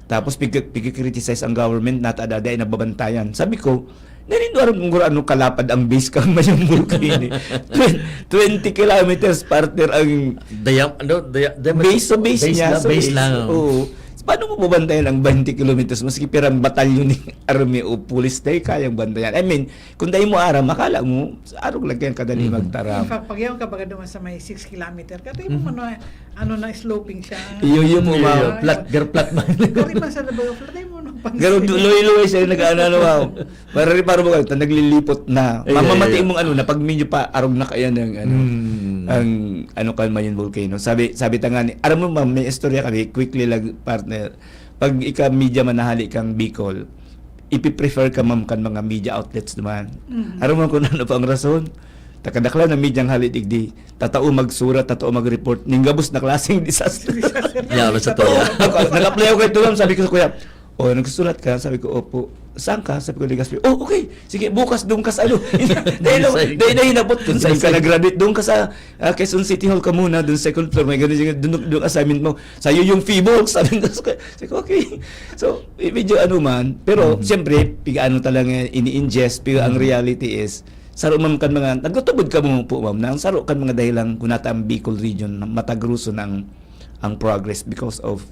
Tapos pig-, pig-criticize ang government na tada dai nababantayan. Sabi ko, "Naniniwara kung gurano kalapad ang base kang Mayon Volcano." Twen-, twenty kilometers, partner, ang Diam-, ano, dia-, diameter, base, so base base niya, lang, so base base. lang, oh. Oo. Paano mo babantayan ang twenty kilometers? Maski pirang batalyon ni army o pulis, dai kayang bantayan. I mean, kung dai mo aram, akala mo, sa arog lang kayang kadali Mhm. magtaram. In fact, pag yaon ka baga duman sa may six kilometer, katay mo Mhm. man na, ano na, sloping siya. Iyo, iyo po, Iyo, ma'am. iyo. Flat, gar flat man. Kari man sa labaw, flat mo nang pansin. Garo, luwi-luwi siya, nag-ano, ano, ma'am. Para, para mo, ta-, naglilipot na. Iya, Mamamati iya. mong ano na, pag medyo pa, arog na kaya ng, ano, Mm. ang, ano, kan Mayon Volcano. Sabi, sabi ta nga ni, aram mo, ma'am, may istorya kami, quickly lang, partner. Pag ika media man nahali kang Bicol, ipiprefer ka, ma'am, kan mga media outlets naman. Mm. Aram mo kung ano pa ang rason? Takadakla na media ang hali digdi. Tatao magsurat, tatao mag-report. Ning gabos na klaseng disaster. Disaster. Yaro sa Tatao. toya. Ako, nag-apply ako kay Tulang, sabi ko sa kuya, O, nagsusulat ka? Sabi ko, "Opo." "Saan ka?" Sabi ko, "Legazpi." "Oh, okay. Sige, bukas doon ka sa ano." Dahil, Sa- dahil nahinapot kung saan ka Sa- nag-graduate. "Doon ka sa ah, Quezon City Hall ka muna, doon second floor. May ganun yung doon, doon assignment mo. Sa'yo yung fee mo." Sabi ko, sabi ko, "Okay." So, eh, medyo ano man. Pero, Mhm. siyempre, piga ano talaga ini-ingest. Pero ang Mhm. reality is, saro man kan mga, nagtutubod ka mo po, ma'am, na ang saro kan mga dahilan kung nata ang Bicol region, na matagruso na ang, ang progress because of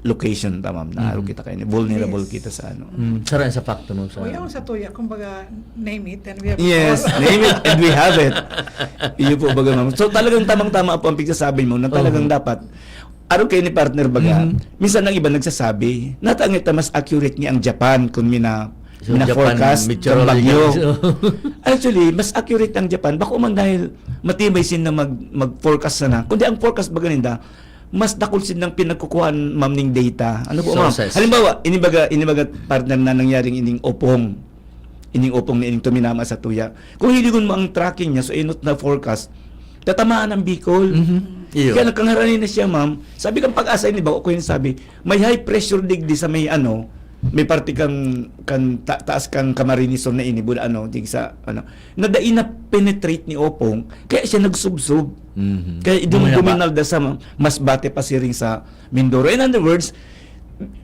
location ta, ma'am, na araw Mhm. kita kayo, vulnerable Yes. kita sa ano. Mm, sara sa fakto mo sa O, yung sa tuya, kumbaga, name it and we have Yes, it all. Name it and we have it. Iyo po, baga, ma'am. So, talagang tamang-tama po ang pagsasabi mo na talagang Oo. dapat. Araw kayo ni partner, baga, Mhm. minsan ang iba nagsasabi, natangit na mas accurate nga ang Japan kung mina, So, mina Japan forecast ng meteorology bagyo. guys. Actually, mas accurate ang Japan. Bako man dahil matibay sin na mag, mag-forecast sana. Kundi ang forecast baga ninda, mas dakul sin nang pinagkukuhaan, ma'am, ning data. Ano po, ma'am? Sources. Halimbawa, inibaga, inibaga partner na nangyaring ining opong. Ining opong na ining tuminama sa tuya. Kung hiligon mo ang tracking niya, so inot na forecast, tatamaan ang Bicol. Mhm. Iyo. Kaya nagkangarani na siya, ma'am. Sabi kang pag-asa ini, bako ko yung sabi, may high pressure digdi sa may ano, may parte kang, kang ta- taas kang Camarines Sur na ini, bula ano, dig sa, ano, na dai na penetrate ni Opong, kaya siya nagsubsob. Mhm. Kaya idong Bumaba. Guminalda sa ma- mas bate pa siring sa Mindoro. In other words,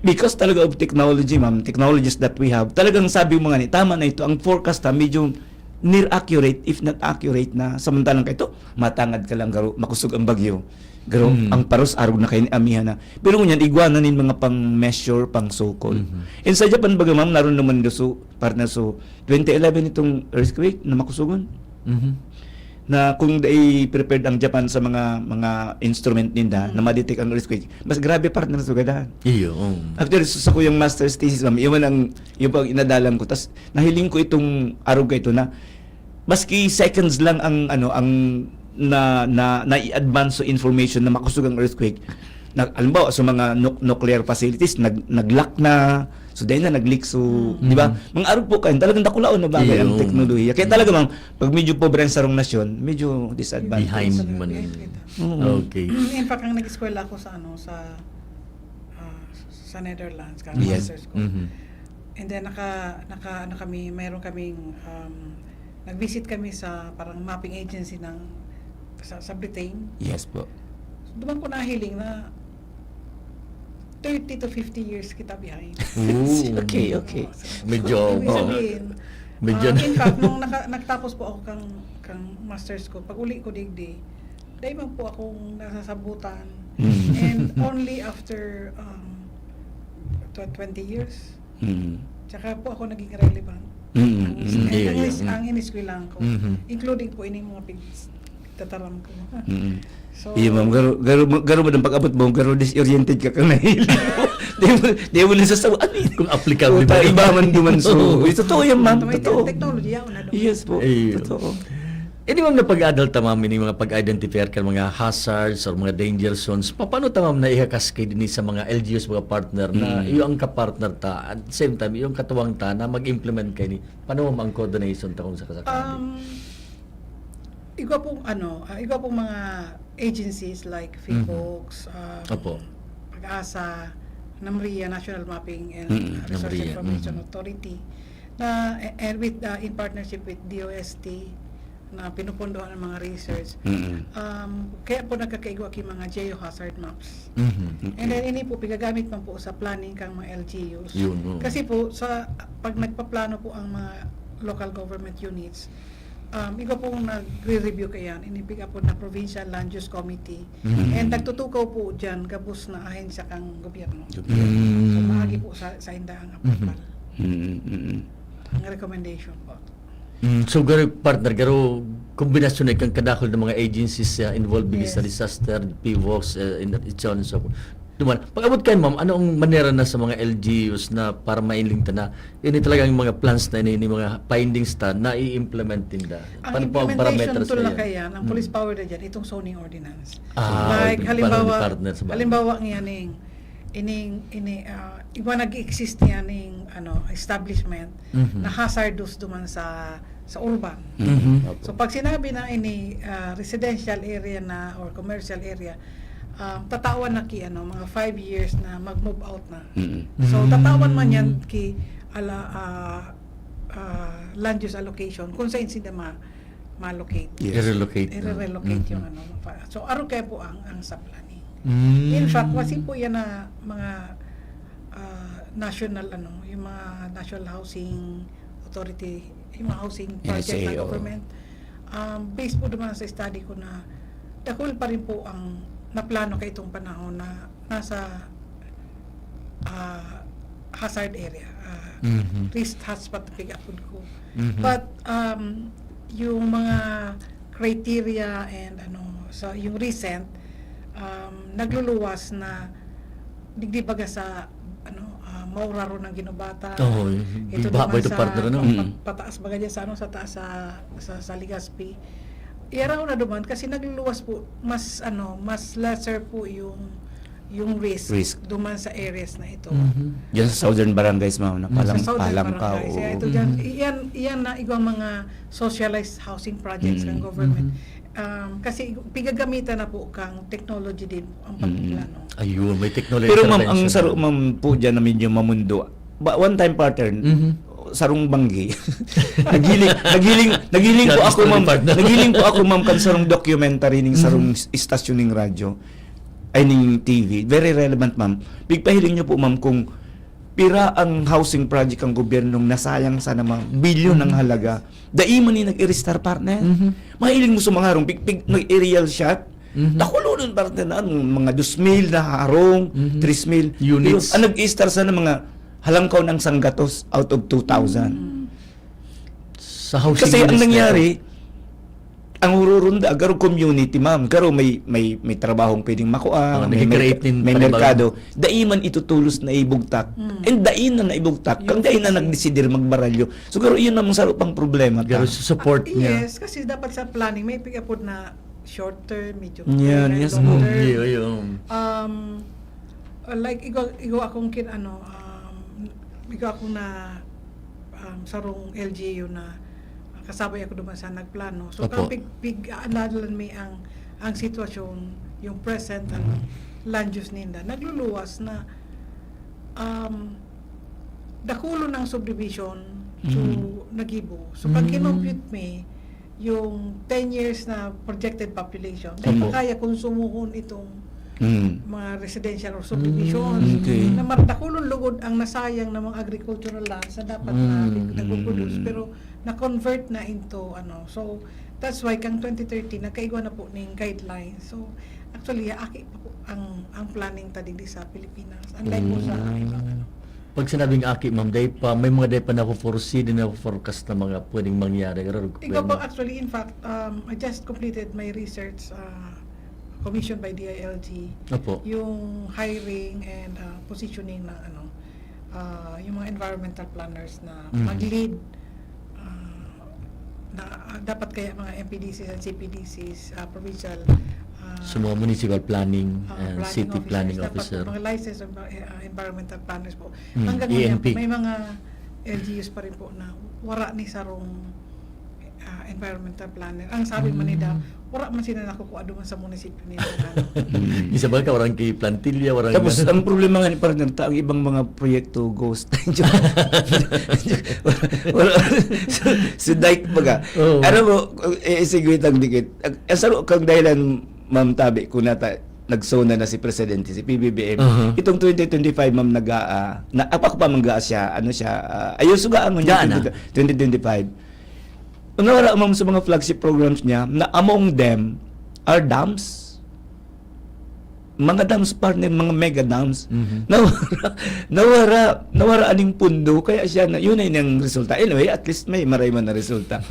because talaga of technology, ma'am, technologies that we have, talagang sabi mo nga ni, tama na ito, ang forecast ha, medyo near accurate, if not accurate na, samantalang kaito, matangad ka lang, garo, makusog ang bagyo. Garo, Mm. ang paros arog na kayo ni amihan na. Pero ngunyan, igwa na nin mga pang-measure, pang-sukol. Mhm. And sa Japan, baga, ma'am, naroon naman do, so, partner, so, twenty eleven itong earthquake na makusugon. Mhm. Na kung dai prepared ang Japan sa mga mga instrument ninda na ma-detect ang earthquake, mas grabe, partner, sa gadahan. Iyo. Um. Actually, sa, sa kuyang master's thesis, ma'am, iwan ang, yung pag inadalan ko, tas nahiling ko itong arog ka ito na maski seconds lang ang, ano, ang na, na, na-advance sa information na makusog ang earthquake. Na, halimbawa, sa mga nu- nuclear facilities, nag, nag-lock na, so dahil na nag-leak, so, Mm. di ba? Mga arog po kayo, talagang dakulaon na bagay ang Iyo. Teknolohiya. Kaya talaga, ma'am, pag medyo pobre ang sarong nasyon, medyo disadvantage. Behind man. Behind kita. Oo. Okay. In fact, ang nag-eskwela ako sa ano sa ah, sa Netherlands, ka Yes. master's ko. Mhm. And then naka naka ano kami, mayroon kaming um, nag-visit kami sa parang mapping agency ng sa, sa Britain. Yes po. Doon ko nahiling na thirty to fifty years kita behind. Ooh. Okay, okay. Oo, so, Medyo, so, ibig oo. sabihin, Medyo ah, na- in fact, nung naka, nagtapos po ako kang, kang master's ko, pag uli ko digdi, dahil man po akong nasasabutan. Mm. And only after um, tw- twenty years, Mm. tsaka po ako naging relevant. Mm, Ang, mm. ang, Iya, ang, iya. ang iniskwelahan ko, Mhm. including po ining mga pig tataram ko. Mm. So, Iyo, ma'am. Garo, garo, garo, madam, pag-abot mo, garo disoriented ka kang nahilo. Di mo, di mo nasasawa. Ano yun? Kung applicable Puta, ba yun? iba man duman. So, Oo. ito totoo yan, ma'am. May Totoo. Technology, ah, una doon. Yes po. Iyo. Totoo. Ini, ma'am, na pag-adult ta, ma'am, ini mga pag-identify kan mga hazards or mga danger zones, pa- paano ta, ma'am, na iha-cascade ini sa mga L G Us, mga partner na Mm. iyo ang kapartner ta, at the same time, iyo ang katuwang ta na mag-implement kaini? Paano, ma'am, ang coordination ta kung sakasakali? Um, igwa pong ano, ah, igwa pong mga agencies like Mhm. FIPOCS, um, Opo. PAGASA, NAMRIA, National Mapping and Mm, uh, Resource NAMRIA, Information mhm. Authority, na and with uh, in partnership with D O S T na pinupundohan ang mga research. Mm. Um, kaya po nagkakaigwa ki mga geohazard maps. Mhm. And then ini po pigagamit man po sa planning kang mga L G Us. Yun, oo. Kasi po sa pag nagpaplano po ang mga local government units, um, iba pong nagre-review kayan, ini piga po na Provincial Land Use Committee. Mhm. And nagtutukaw po dyan gabos na ahensya kang gobyerno. Mm. So, maagi po sa, sa inda ang approval. Mm, mm, mm. Ang recommendation po. Mm, so, garo, partner, garo, kombinasyon na ikang kadakol ng mga agencies uh, involved in Yes. sa disaster, PHIVOLCS, uh, in, and so on and so forth. Duman, pag-abot kayo, ma'am, ano ang manera na sa mga L G Us na para mainling ta na ini talagang mga plans na ini, ini mga findings ta na i-implement ninda? Ang Paano po ang implementation parameters tool na na yan? kaya, ang Mm. police power na dyan, itong zoning ordinance. Ah, Like, okay. halimbawa, Partner sa bagay. halimbawa nga ning, ining, ini, ah, iba nag-exist niya ning, ano, establishment Mhm. na hazardous duman sa, sa urban. Mhm. Opo. So, pag sinabi na ini, ah, residential area na or commercial area, um, tatawan na ki, ano, mga five years na mag-move out na. Mm. So, Mm. tatawan man yan ki ala, ah, ah, land use allocation kung saan sila ma- ma-locate. Yes. I-relocate. I-relocate Mhm. yung ano. Mapa- So, aro kaya po ang, ang sa planning. Mm. In fact, wasi po yan na mga ah, national, ano, yung mga National Housing Authority, yung mga housing project N H A, ng oo. government. Um, based po naman sa study ko na dakul pa rin po ang naplano kaitong panahon na nasa ah, hazard area, ah, Mhm. risk hotspot na pig-apod ko. Mhm. But um, yung mga criteria and ano, so yung recent, um, nagluluwas na digdi baga sa ano, ah, Mauraro ng Ginobata. Oo, Ito baba naman ito, sa partner, ano? pa- Mm. pataas baga dyan sa ano, sa taas sa sa, sa Legazpi. Iyaraw na duman kasi nagluluwas po mas ano, mas lesser po yung yung risk, Risk. duman sa areas na ito. Mhm. Diyan sa southern barangays, ma'am, na Mm. palang, Sa southern palang pa. barangays. Oo. Yeah, ito dyan, Mhm. iyan, iyan na igwang mga socialized housing projects ng Mm. government. Mhm. Um, kasi pigagamitan na po kang technology din ang Mm. pagplano. Ayun, may technology Pero ma'am, ang intervention. saro ma'am po dyan na medyo mamundo, ba, one time, partner, Mhm. sarong banggi. Naghiling, naghiling, naghiling po Grabe ako, story, ma'am. partner. Naghiling po ako, ma'am, kan sarong documentary ning Mhm. sarong istasyon ning radyo. Ay, ning T V. Very relevant, ma'am. Pigpahiling niyo po, ma'am, kung pira ang housing project ang gobyernong nasayang sana, ma'am. Bilyon ang Mhm. halaga. Dai man ni nag-i-restart, partner. Mhm. Mahiling mo sa mga harong, pig, pig, nag-aerial shot. Mhm. Dakulon, partner, na ano, mga dos mil na harong, Mhm. tres mil. Units. Pero ang nag-i-start sana mga halangkaw ng sanggatos out of two thousand. Mm. Sa housing Kasi ang units na nangyari, ito. ang hururunda, garo community, ma'am. Garo may, may, may trabahong pwedeng makua, Oh, may, nagkikreate merka- nin may panibagong merkado. Dai man ito tulos na ibugtak. Mm. And dai na naibugtak. Kang Yung dai na fixing. nagdesider magbaralyo. So, garo iyon namang sarong pang problema ta. Garo sa support Ah, niya. Yes, kasi dapat sa planning, may pigapod na short term, medium Yan, term, yes, long ma'am. term. Yeah, yeah. Um, uh, like, igo, igo akong kin, ano, um, igo akong na, um, sarong L G U na kasabay ako duman sa nagplano. So, Opo. kang pig, pig, aanalan mi ang, ang sitwasyon, yung present, ano, Mhm. land use ninda. Nagluluwas na, um, dakulon ang subdivision to Mhm. Nagibo. So, pag Mm. kinompute mi, yung ten years na projected population, dahil Opo. pa kaya konsumuhon itong Mm. mga residential or subdivision. Mm. Okay. Na mar-, dakulon lugod ang nasayang na mga agricultural lands na dapat na Mm. nagpo-produce, Mm. pero na-convert na into ano. So, that's why kang twenty thirteen, nagkaigwa na po ning guidelines. So, actually, aki pa po ang, ang planning ta digdi sa Pilipinas. Unlike po sa Mm. ibang ano. Pag sinabing aki, ma'am, dai pa, may mga dai pa na-foresee, dai na-forecast na mga pwedeng mangyari. Garo, Ikaw po, actually, in fact, um, I just completed my research uh, commissioned by D I L G. Opo. Yung hiring and uh, positioning ng ano, uh, yung mga environmental planners na Mhm. mag-lead uh, na uh, dapat kaya mga M P D Cs and C P D Cs, uh, provincial uh, Sa mga municipal planning ah, and planning city officers, planning dapat officer. Mga licensed envi- ah, environmental planners po. Hmm, Hanggang ngayon, E N P. May mga L G Us pa rin po na wala ni sarong ah, environmental planner. Ang sabi man nila, Hmm. wala man sila nakukuha doon sa munisipyo nila. Ano. Isa ba ka, warang kay plantilla, warang Tapos, ang problema nga ni partner, ta, ang ibang mga proyekto, ghost. Wala, wala, si, si Dyke baga. Oo. Ano mo, eh, sige, tang dikit. Ang, ang saro kang dahilan, Ma'am Tabi, kung nata, nagsona na si Presidente, si P B B M. Aha. Itong twenty twenty-five, Ma'am, nag-aa, na, apa ko pa manggaa siya, ano siya, ah, ayun, suga ang Gaan na. twenty twenty-five. Ang nawara, Ma'am, sa mga flagship programs niya, na among them are dams. Mga dams, partner, mga mega dams. Mhm. Nawara, nawara, nawara aning pundo, kaya siya na, yun ay nang resulta. Anyway, at least may maray man na resulta.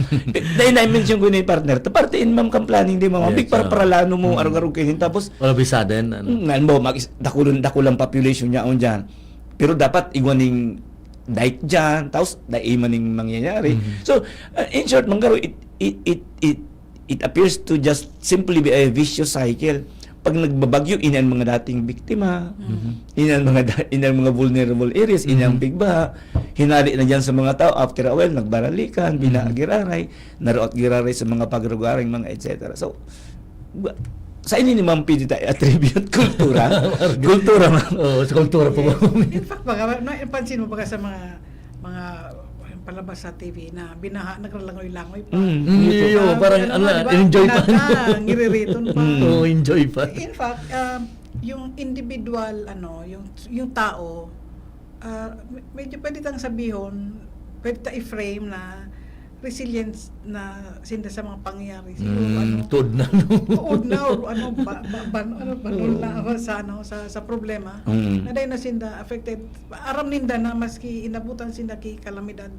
Dahil na-mention ko na yung partner, ta parte in, Ma'am, kang planning, di, Ma'am? Yes, Big para ah. paralano mo, Mm. arog-arog kayo. Tapos, All of a sudden, ano? Mm, alam mo, mag-, dakulang, dakulang population niya on dyan. Pero dapat igwa ning dike dyan, tapos dai man ning mangyayari. Mhm. So, uh, in short, manggaro, it, it, it, it, it appears to just simply be a vicious cycle. Pag nagbabagyo, ini ang mga dating biktima, Mhm. ini ang mga, da- ini ang mga vulnerable areas, ini ang Mhm. pigbaha, hinali na dyan sa mga tao, after a while, nagbaralikan, Mhm. binagiraray, naroot giraray sa mga pagrugaring, mga et cetera. So, ba- Sa ini ni Ma'am pwede ta i-attribute kultura? Kultura, ma'am. Oo, sa kultura po. In fact, baga, no, napansin mo baga sa mga mga palabas sa T V na binaha, naglalangoy-langoy pa. Mm, Mm, yun. yun, Ah, parang, ano, ala, di ba? enjoy pa. Pinata, ngiriritong pa. Mm. Oo, enjoy pa. In fact, um, yung individual, ano, yung yung tao, ah, me- medyo pwede tang sabihon, pwede ta i-frame na resilience na sinda sa mga pangyayari. Siguro, Mm, ano, tuod na, no? tuod na or ano, ba, ba, ban- ano, banol na sa, ano, sa, sa problema. Mm. Na dahil na sinda affected, aram ninda na maski inabutan sinda ki kalamidad,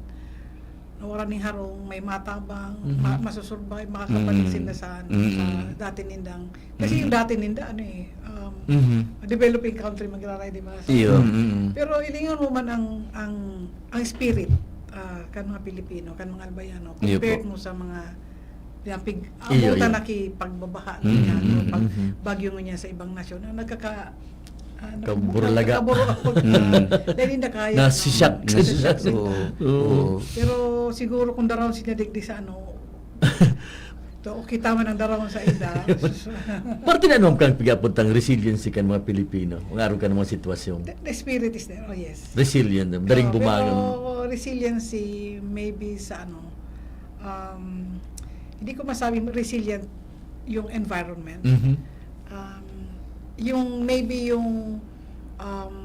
na wala ning harong, may matabang, Mhm. ma- masusurvive, makakabalik Mm. sinda sa, ano, Mm. sa dati nindang. Kasi Mm. yung dati ninda, ano eh, um, Mhm. developing country, magraray, di ba? So, Iyo. Mm, mm. Pero ilingon mo man ang ang ang spirit ah, kan mga Pilipino, kan mga Albayano, Iyo compared po. mo sa mga yung pig, Iyo, abutan iyo. na ki pagbabaha Mm, niya, no? mm, Pag mm. bagyo ngunyan sa ibang nasyon, na nagkaka ah, Kaburo laga. kaburo ako. Mm. Dahil hindi na kaya. Na no? si shock. Nasi-shock. Oo. Oo. Oo. Pero siguro kung daraw sinadigdi sa ano, to, kita man ang daraw sa ida. Parte na naman kang pigapod tang resiliency kan mga Pilipino, ang araw ka ng mga sitwasyon. The, the spirit is there, oh yes. Resilient, daring Oo, bumangon. Pero resiliency, maybe sa ano, um, hindi ko masabing resilient yung environment. Mhm. Um, yung maybe yung um,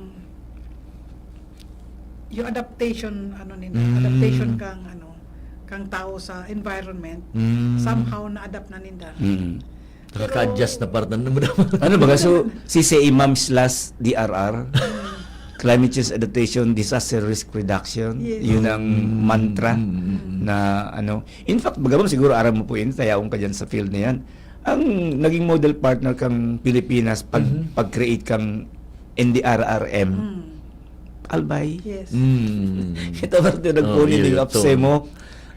yung adaptation, ano nila, Mm. adaptation kang ano, kang tao sa environment, Mm. somehow na-adapt na ninda. Mm. Nakaka-adjust na parte na mo naman. Ano ba? So, si C A Ma'am's last D R R, climate change adaptation, disaster risk reduction, Yes. yun ang Mm, mantra mm, mm, mm. na ano. In fact, baga ma'am, siguro aram mo po yun, tayaon ka dyan sa field na yan. Ang naging model partner kang Pilipinas pag, Mhm. pag-create kang N D R R M, Mm. Albay. Yes. Mm. Kita ba ito nagpuni Oh, ni yun, Apsemo?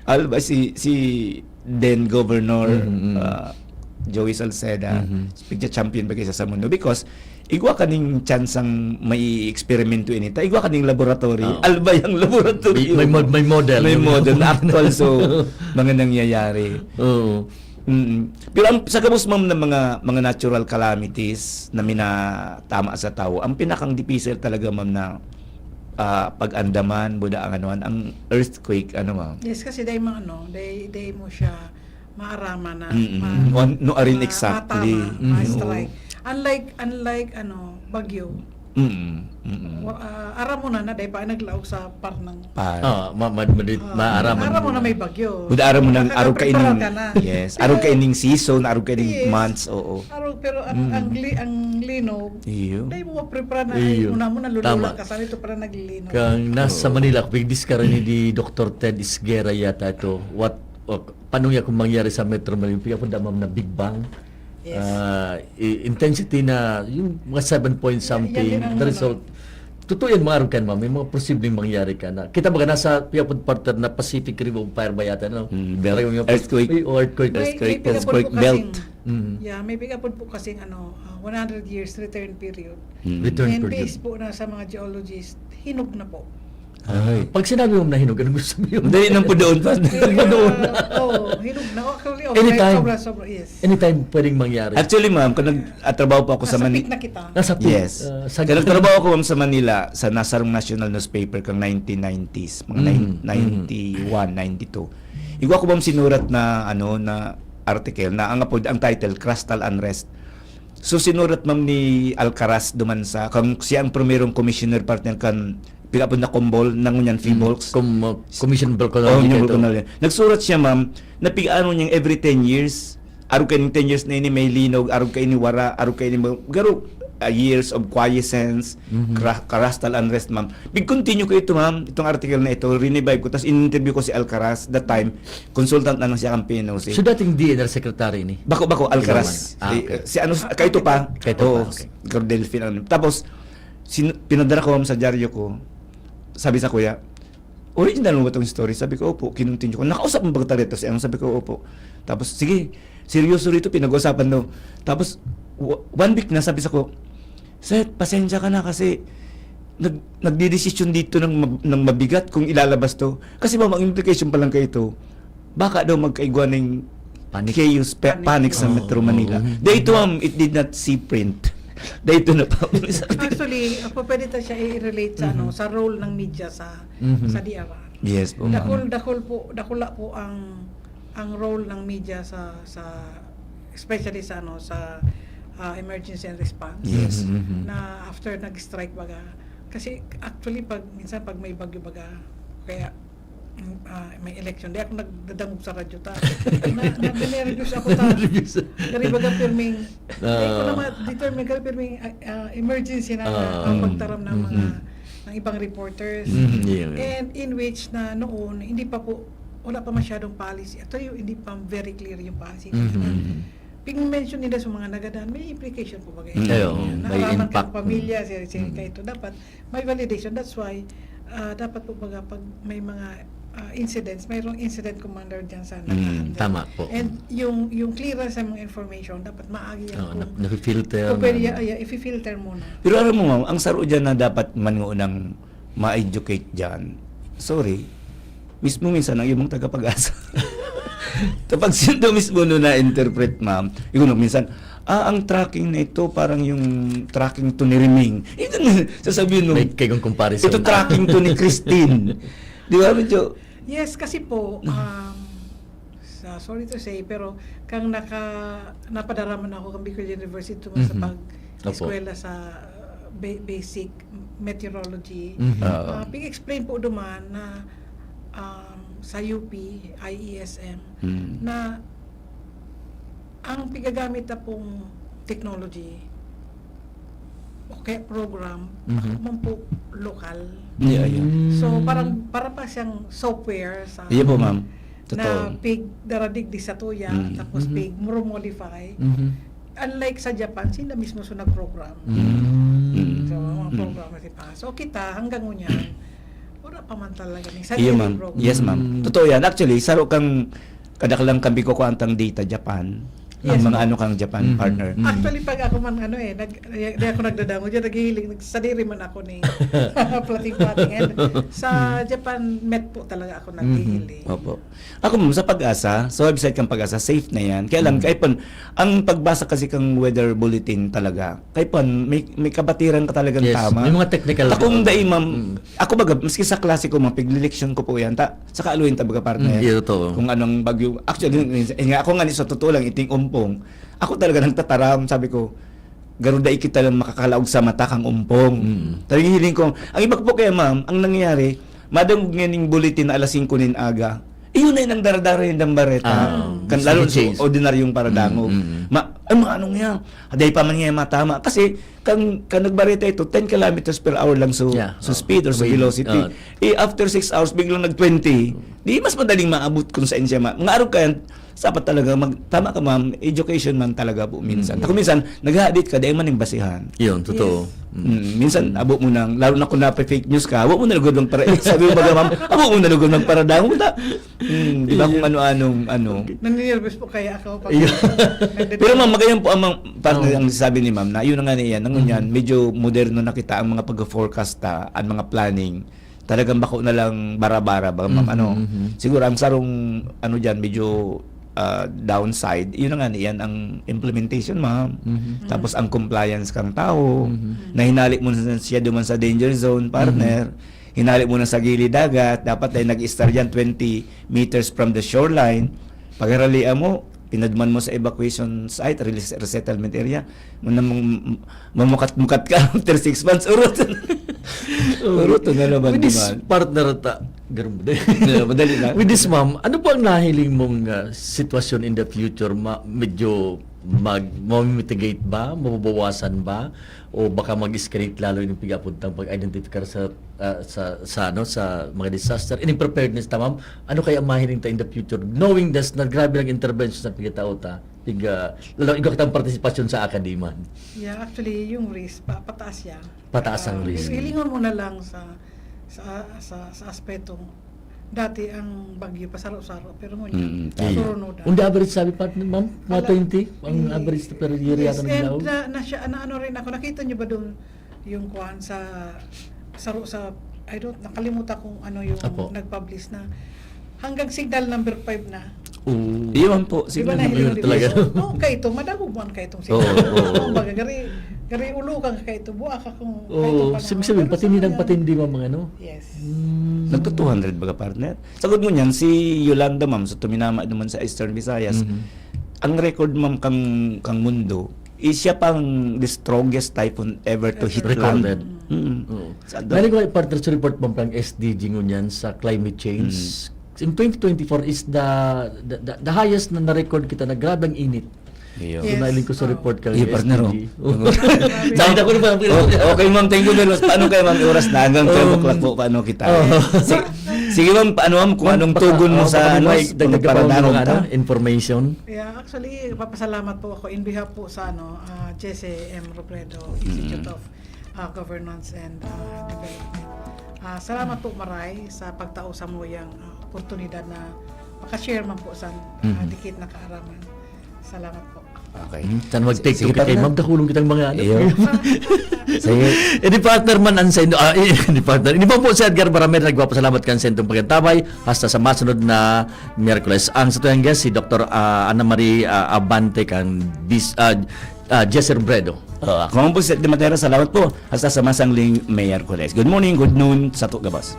Albay, si, si then Governor Mm, mm. ah, Joey Salceda, Mhm. pigcha-champion ba kaysa sa mundo? Because igwa kaning chance ang may eksperimento ini. Ta igwa kaning laboratory. Oo. Albay ang laboratory. May, may, mod- may model. May model na actual. So, mga nangyayari. Oo. Mm. Pero ang, sa gabos, ma'am, na mga, mga natural calamities na minatama sa tao, ang pinakang dipisil talaga, ma'am, na ah, pag-andaman, buda ang anuhan, ang earthquake, ano, ma'am? Yes, kasi dahil mga ano, dahil, dahil mo siya maaraman na Mm-mm. ma- On- no, arin ma- exactly. matama, Mm. ma-strike. Unlike, unlike ano, bagyo, Mm-mm. Mm-mm. wa- ah, aram mo na na dahil pa naglaog sa parnang Pa. Ah, ma ma madit ah, maaraman aram mo mo na na. May bagyo. Buda aram mo nang araw Nakaka-prepare kaining, ka na. yes, Pero- araw kaining season, araw kaining Yes. months, oo. Araw, pero ang, Mm. ang, li, ang linog, Iyo. dahil mo prepare na, Iyo. ay, una mo na Tama. lulula ka sa ito para naglilino. Kang nasa Oo. Manila, pigdiskarga ni di Doktor Ted Isguera yata ito. What, o, paano niya kung mangyari sa Metro Manila? Pigapon damam na Big Bang. Yes. Ah, i- intensity na yung mga seven point Yan- something, yan din ang the ano. Result. Totoo yan, mga arukan, ma'am. May mga posibleng mangyari ka na. Kita ba ka nasa piyapod partner na Pacific Rim of Fire ba yata, no? Mm, belt. Parang yung Earthquake. Ay, oh, earthquake. May, Earthquake, may pigapod earthquake po belt. kasing- Mhm. Yeah, may pigapod po kasing ano, ah, one hundred years return period. Mm. Return And period. based po na sa mga geologist, hinog na po. Ay. Pag sinabi mo na hinog, anong gusto mo yun? Dali nang po doon pa. Hinog na. Oo, hinog na. Actually, okay, Anytime. Sobra, sobra, yes. Anytime pwedeng mangyari. Actually, ma'am, kung nag-atrabaho po ako sa Nasa Manila, peak na kita. Nasa peak. Yes. Ah, sa Kaya nagtrabaho ako, ma'am, sa Manila, sa Nasarong National Newspaper kang nineteen nineties, mga Mm, nine- mm. ninety-one, ninety-two. Igwa ko, ma'am, sinurat na, ano, na article na ang apod, ang title, Crustal Unrest. So, sinurat, ma'am, ni Alcaraz duman sa, kang siya ang primerong commissioner, partner, kan, pigapod na Combol, na ngunyan Fivolcs. Com- uh, Commission Oh, Volcanology yung ito. Volcanology. Nagsurat siya, ma'am, na pig-ano niyang every ten years, arog kayo ng ten years na ini may linog, arog kayo ni wara, arog kayo ni ma- garo, ah, years of quiescence, Mhm. cra- crustal unrest, ma'am. Big continue ko ito, ma'am, itong article na ito, rinivive ko, tapos in-interview ko si Alcaraz, that time, consultant na lang siya kang P N O C. So, dating D N R secretary ni? Bako, bako, Alcaraz. Ah, okay. Si, si ano, kaito pa. Kaito Oo, pa, okay. Cordel Fin, ano. Tapos, sin- pinadala ko, ma'am, sa dyaryo ko, sabi sa kuya, "Original mo ba itong story?" Sabi ko, "Opo, kinuntinyo ko." "Nakausap mo ba talaga ito si ano?" Sabi ko, "Opo." Tapos, "Sige, seryoso rito, pinag-uusapan daw." Tapos, w- one week na, sabi sa ko, "Sir, pasensya ka na kasi nag nagdedesisyon dito ng mab- ng mabigat kung ilalabas 'to. Kasi, ma'am, ang implication pa lang kayo ito, baka daw magkaigwa ng Panic. Chaos, pa- Panic. Panic sa Oo, Metro Manila. oo. Dito, ma'am, it did not see print. Dito na pa. Actually, uh, pwede ta siya i-relate sa ano, Mhm. sa role ng media sa Mhm. sa D R R. Yes po, ma'am. Dakul dakul po, dakula po ang ang role ng media sa sa especially sa ano, sa ah, emergency and response. Yes. Mhm, mhm. Na after nag-strike baga, kasi actually pag minsan pag may bagyo baga, kaya mm, ah, may election, di ako nagdadangog sa radyo ta. Na, na, nervous ako ta. Nervous. Dari baga pirming, Ah. di ko na ma-determine, pero pirming ah, ah, emergency na, na Ah. ang pagtaram ng mga Mm-mm. ng ibang reporters. Mm, yeah. And in which na noon, hindi pa po, wala pa masyadong policy. Actually, hindi pa very clear yung policy. Mhm. Pag-mention nila sa mga nagadan, may implication po ba? Mm. Ay, oo. Na May haraman impact. kang pamilya, si, si Mm. kayo dapat may validation. That's why, ah, dapat po baga pag may mga ah, incidents, mayroong incident commander dyan sa Mm, nakahandle. tama po. And yung yung clearance sa mga information, dapat maagi yan Oo, kung, na, na-filter. kung pwede, na- yeah, yeah, i-filter muna. Pero alam mo, ma'am, ang saro dyan na dapat man ngunang ma-educate dyan. Sorry. Mismo minsan ang ibang taga-Pag-asa. Kapag siya daw mismo no na-interpret, ma'am, yung minsan, ah, ang tracking na ito parang yung tracking to ni Riming. Ito na, sasabihin mo, May kayong comparison. ito tracking to ni Christine. Di ba, medyo, Yes, kasi po, um, sa, sorry to say, pero kang naka, napadara man ako kang Bicol University to sa Mhm. pag-eskwela sa uh, ba- basic meteorology. Mhm. Oo. Ah, pig-explain po duman na um, sa U P, I E S M, Mm. na ang pigagamit na pong technology o kaya program, Mhm. ako man po lokal. Yeah, yeah. Mm. So, parang para pa siyang software sa Iya po, ma'am. na Totoo. pig daradig di sa tuya, Mm. tapos Mhm. pig mo-modify. Mhm. Unlike sa Japan, sila mismo so nag-program. Mm. So, mga Mm. program na si Paso. Kita, hanggang ngunyan, wala pa man talaga ni Iyo, ma'am. program. Yes, ma'am. Mm. Totoo yan. Actually, saro kang kadaklang kang biko ko antang data Japan. Yes, Ang mga ma'am. ano kang Japan Mhm. partner. Mm. Actually, pag ako man ano eh, nag, di, di ako nagdadangog dyan, naghihiling, nagsadiri man ako ni plating-plating. And sa Japan, Met po talaga ako naghihiling. Opo. Ako, ma'am, sa Pag-asa, sa website kang Pag-asa, safe na yan. Kaya lang, Mm. kaya pon, ang pagbasa kasi kang weather bulletin talaga, kaya pon, may, may kabatiran ka talagang Yes, tama. may mga technical. Takong dai, ma'am, Mm. ako baga, maski sa klase ko, ma'am, piglileksyon ko po yan. Ta, sa kaaluhin ta baga, partner. Mm, iya, totoo. Kung anong bagyo. Actually, eh, nga, ako nga ni sa totoo lang, iting umpong, ako talaga nagtataram, sabi ko, garo dai kita lang makakalaog sa mata kang umpong. Mm. Talagang hiling ko, ang iba po kaya, ma'am, ang nangyayari, madangog ngayon yung bulletin na alas singko nin aga. Iyon na yung nagdaradara yung dambareta. Ah, Kan lalo chase. sa ordinaryong paradangog. Mm, mm. Ma, ang mga ano nga, haday pa man nga matama. Kasi, kan, kan nagbareta ito, ten kilometers per hour lang so, Yeah, so oh. speed or so Wind, velocity. oh. Eh, after six hours, biglang nag-twenty. Di mas madaling maabot kung saan siya ma-, mga araw kaya, dapat talaga mag-, tama ka, ma'am, education man talaga po minsan. Mm. Ako minsan, naghahadit ka, dahil man yung basihan. Yun, totoo. Mm, minsan, abo mo nang, lalo na kung napa-fake news ka, abo mo na lugod magpara-, sabi mo baga, ma'am, abo mo na lugod magparadangog ta. Mm, di ba, kung ano-anong, ano. Nanininervous po kaya ako pag Iyo. nagdadangog. Pero ma'am, magayon po ang mga, parang Oo. ang sasabi ni ma'am, na yun na nga niyan, na ngunyan, Mhm. medyo moderno na kita ang mga pag-forecast ta, ang mga planning. Talagang bako na lang bara-bara ba, ma'am, Mhm, ano. mhm. Siguro ang sarong, ano dyan, medyo ah, downside, yun na nga niyan ang implementation, ma'am. Mhm. Tapos ang compliance kang tao, Mhm. na hinali mo na siya duman sa danger zone, partner. Hinali mo na sa gilid dagat, dapat ay nag-start yan twenty meters from the shoreline. Pagharalian mo, pinadman mo sa evacuation site, release, resettlement area, mo na mong, mamukat-mukat ka after six months, urot. Urot na naman, With this di ba? Partner ta, ganun ba? Yeah, madali lang. With this, ma'am, ano po ang nahiling mong ah, sitwasyon in the future? Ma- medyo mag, mamimitigate ba? Mababawasan ba? O baka mag-escalate lalo yung pigapuntang pag-identify sa, ah, sa, sa, ano, sa mga disaster? In preparedness ta, ma'am, ano kaya ang mahiling ta in the future? Knowing this, na grabe ang intervention sa pigkatao ta, pig, ah, lalo ikaw kitang partisipasyon sa academia. Yeah, actually, yung risk, pa, pataas yan. Pataas ang Ah, risk. Hilingon mo na lang sa sa sa, sa aspetong dati ang bagyo pasaro-saro, pero ngunyan, Mm, tama. surunodan. On the average, sabi, partner, ma'am, mga Ala, twenty ang hindi. average na per year Yes, yata ng and laog. na, na, siya, na ano rin ako, nakita niyo ba doon yung kuan sa saro sa, I don't, nakalimutan kung ano yung Apo. nag-publish na hanggang signal number five na. Oo. Iyon po, sige Di ba na na yun hindi talaga. So, okay to, madagog man kayo itong Oo, siguro. oo. Kumbaga, gari, gari ulukan ka kayo ito, buha ka kung Oo, kayo sim sabihin, patindi ng patindi man mga ano. Yes. Mm. Nagka two hundred baga, partner. Sagod mo niyan, si Yolanda, ma'am, sa tuminama naman sa Eastern Visayas, Mhm. ang record, ma'am, kang, kang mundo, is siya pang the strongest typhoon ever to hit land. Recorded. Mm. Oo. Sa Meron ko partner sa report, ma'am, kang S D G ngunyan sa climate change. In twenty twenty-four is the the, the, the highest na na-record kita na grabe ang init. Iyo. So, Yes. nailing ko sa Oo. report kang Iyo, partner, oh. S D G. Oo. Dahil ako na pala. Oh, okay, ma'am. Thank you very much. Paano kayo, ma'am? Oras na hanggang twelve o'clock po. Paano kita? Oo. Si- Sige, ma'am. Paano, ma'am? Kung anong Baka- tugon mo oh, sa baka ano? may Sa dagdag ka pa pagpaparangalan mga, ta? Ano, information. Yeah, actually, papasalamat po ako in behalf po sa ano, ah, Jesse M. Robredo, Institute of ah, Governance and ah, Development. Ah, salamat po, Maray, sa pagtao sa muyang ah, oportunidad na makashare man po sa ah, Mhm. dikit na kaaraman. Salamat po. Okay. Hmm, sana mag-take Sige, two ka kay partner. Ma'am, dahulong kitang mga ano. Iyo. Sige. Eh, di partner man ang sendo. Ah, eh, di partner. Ini po po si Edgar Baramer, nagpapasalamat kan sentong pagkantabay. Hasta sa masunod na Miyerkules. Ang sa tuyang guest, si Doktor ah, Ana Marie ah, Abante kang bis, ah, ah, Jesse Robredo. Oh, ako naman po si Seth de Matera. Salamat po. Hasta sa masangling Miyerkules. Good morning, good noon, sa to gabas.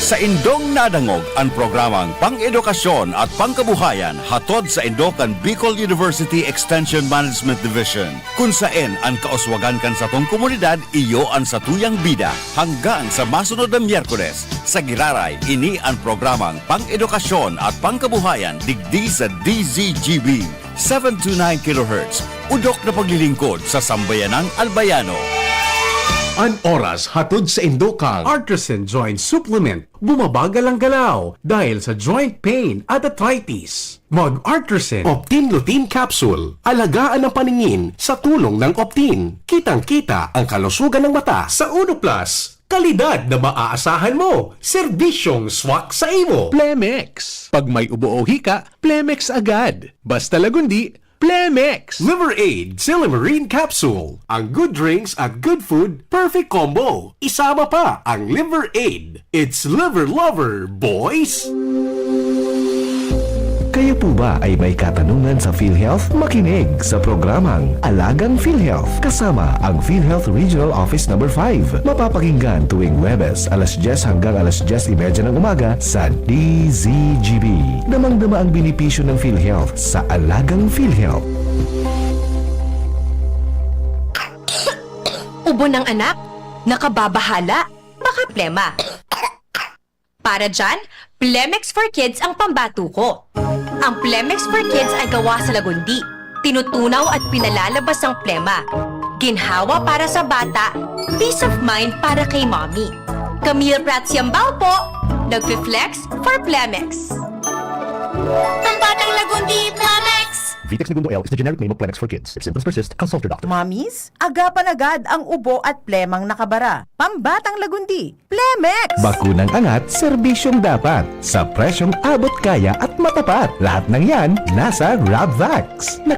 Sa indong nadangog an programang Pang-edukasyon at Pangkabuhayan hatod sa indo kan Bicol University Extension Management Division, kun saen an kauswagan kan satong komunidad iyo an satuyang bida. Hanggang sa masunod na Miyerkules, sa giraray, ini an programang Pang-edukasyon at Pangkabuhayan digdi sa D Z G B, seven two nine kilohertz, udok na paglilingkod sa sambayanang Albayano. An oras hatod sa indo kang Artisan Joint Supplement. Bumabagal ang galaw dahil sa joint pain at arthritis. Mag Artisan Optin Lutein Capsule. Alagaan ang paningin sa tulong ng Optin. Kitang-kita ang kalusugan ng mata sa Uno Plus. Kalidad na maaasahan mo. Serbisyong swak sa imo. Plemex. Pag may ubo o hika, Plemex agad. Basta Lagundi, Plemex! Liver Aid Silymarin Capsule. Ang good drinks at good food, perfect combo. Isama pa ang Liver Aid. It's Liver Lover, boys! Kayo po ba ay may katanungan sa PhilHealth? Makinig sa programang Alagang PhilHealth kasama ang PhilHealth Regional Office Number five. Mapapakinggan tuwing Huwebes, alas dyes hanggang alas dyes y media ng umaga sa D Z G B. Damang-dama ang benepisyo ng PhilHealth sa Alagang PhilHealth. Ubo ng anak? Nakababahala? Baka plema. Para dyan, Plemex for Kids ang pambato ko. Ang Plemex for Kids ay gawa sa Lagundi. Tinutunaw at pinalalabas ang plema. Ginhawa para sa bata, peace of mind para kay mommy. Camille Prats Yambao po, nagfi-flex for Plemex. Pambatang Lagundi, Plemex! Vitex Negundo L is the generic name of Plemex for Kids. If symptoms persist, consult your doctor. Mommies, agapan agad ang ubo at plemang nakabara. Pambatang Lagundi, Plemex! Bakunang angat, serbisyong dapat. Sa presyong abot kaya at matapat. Lahat ng yan, nasa Rabvax.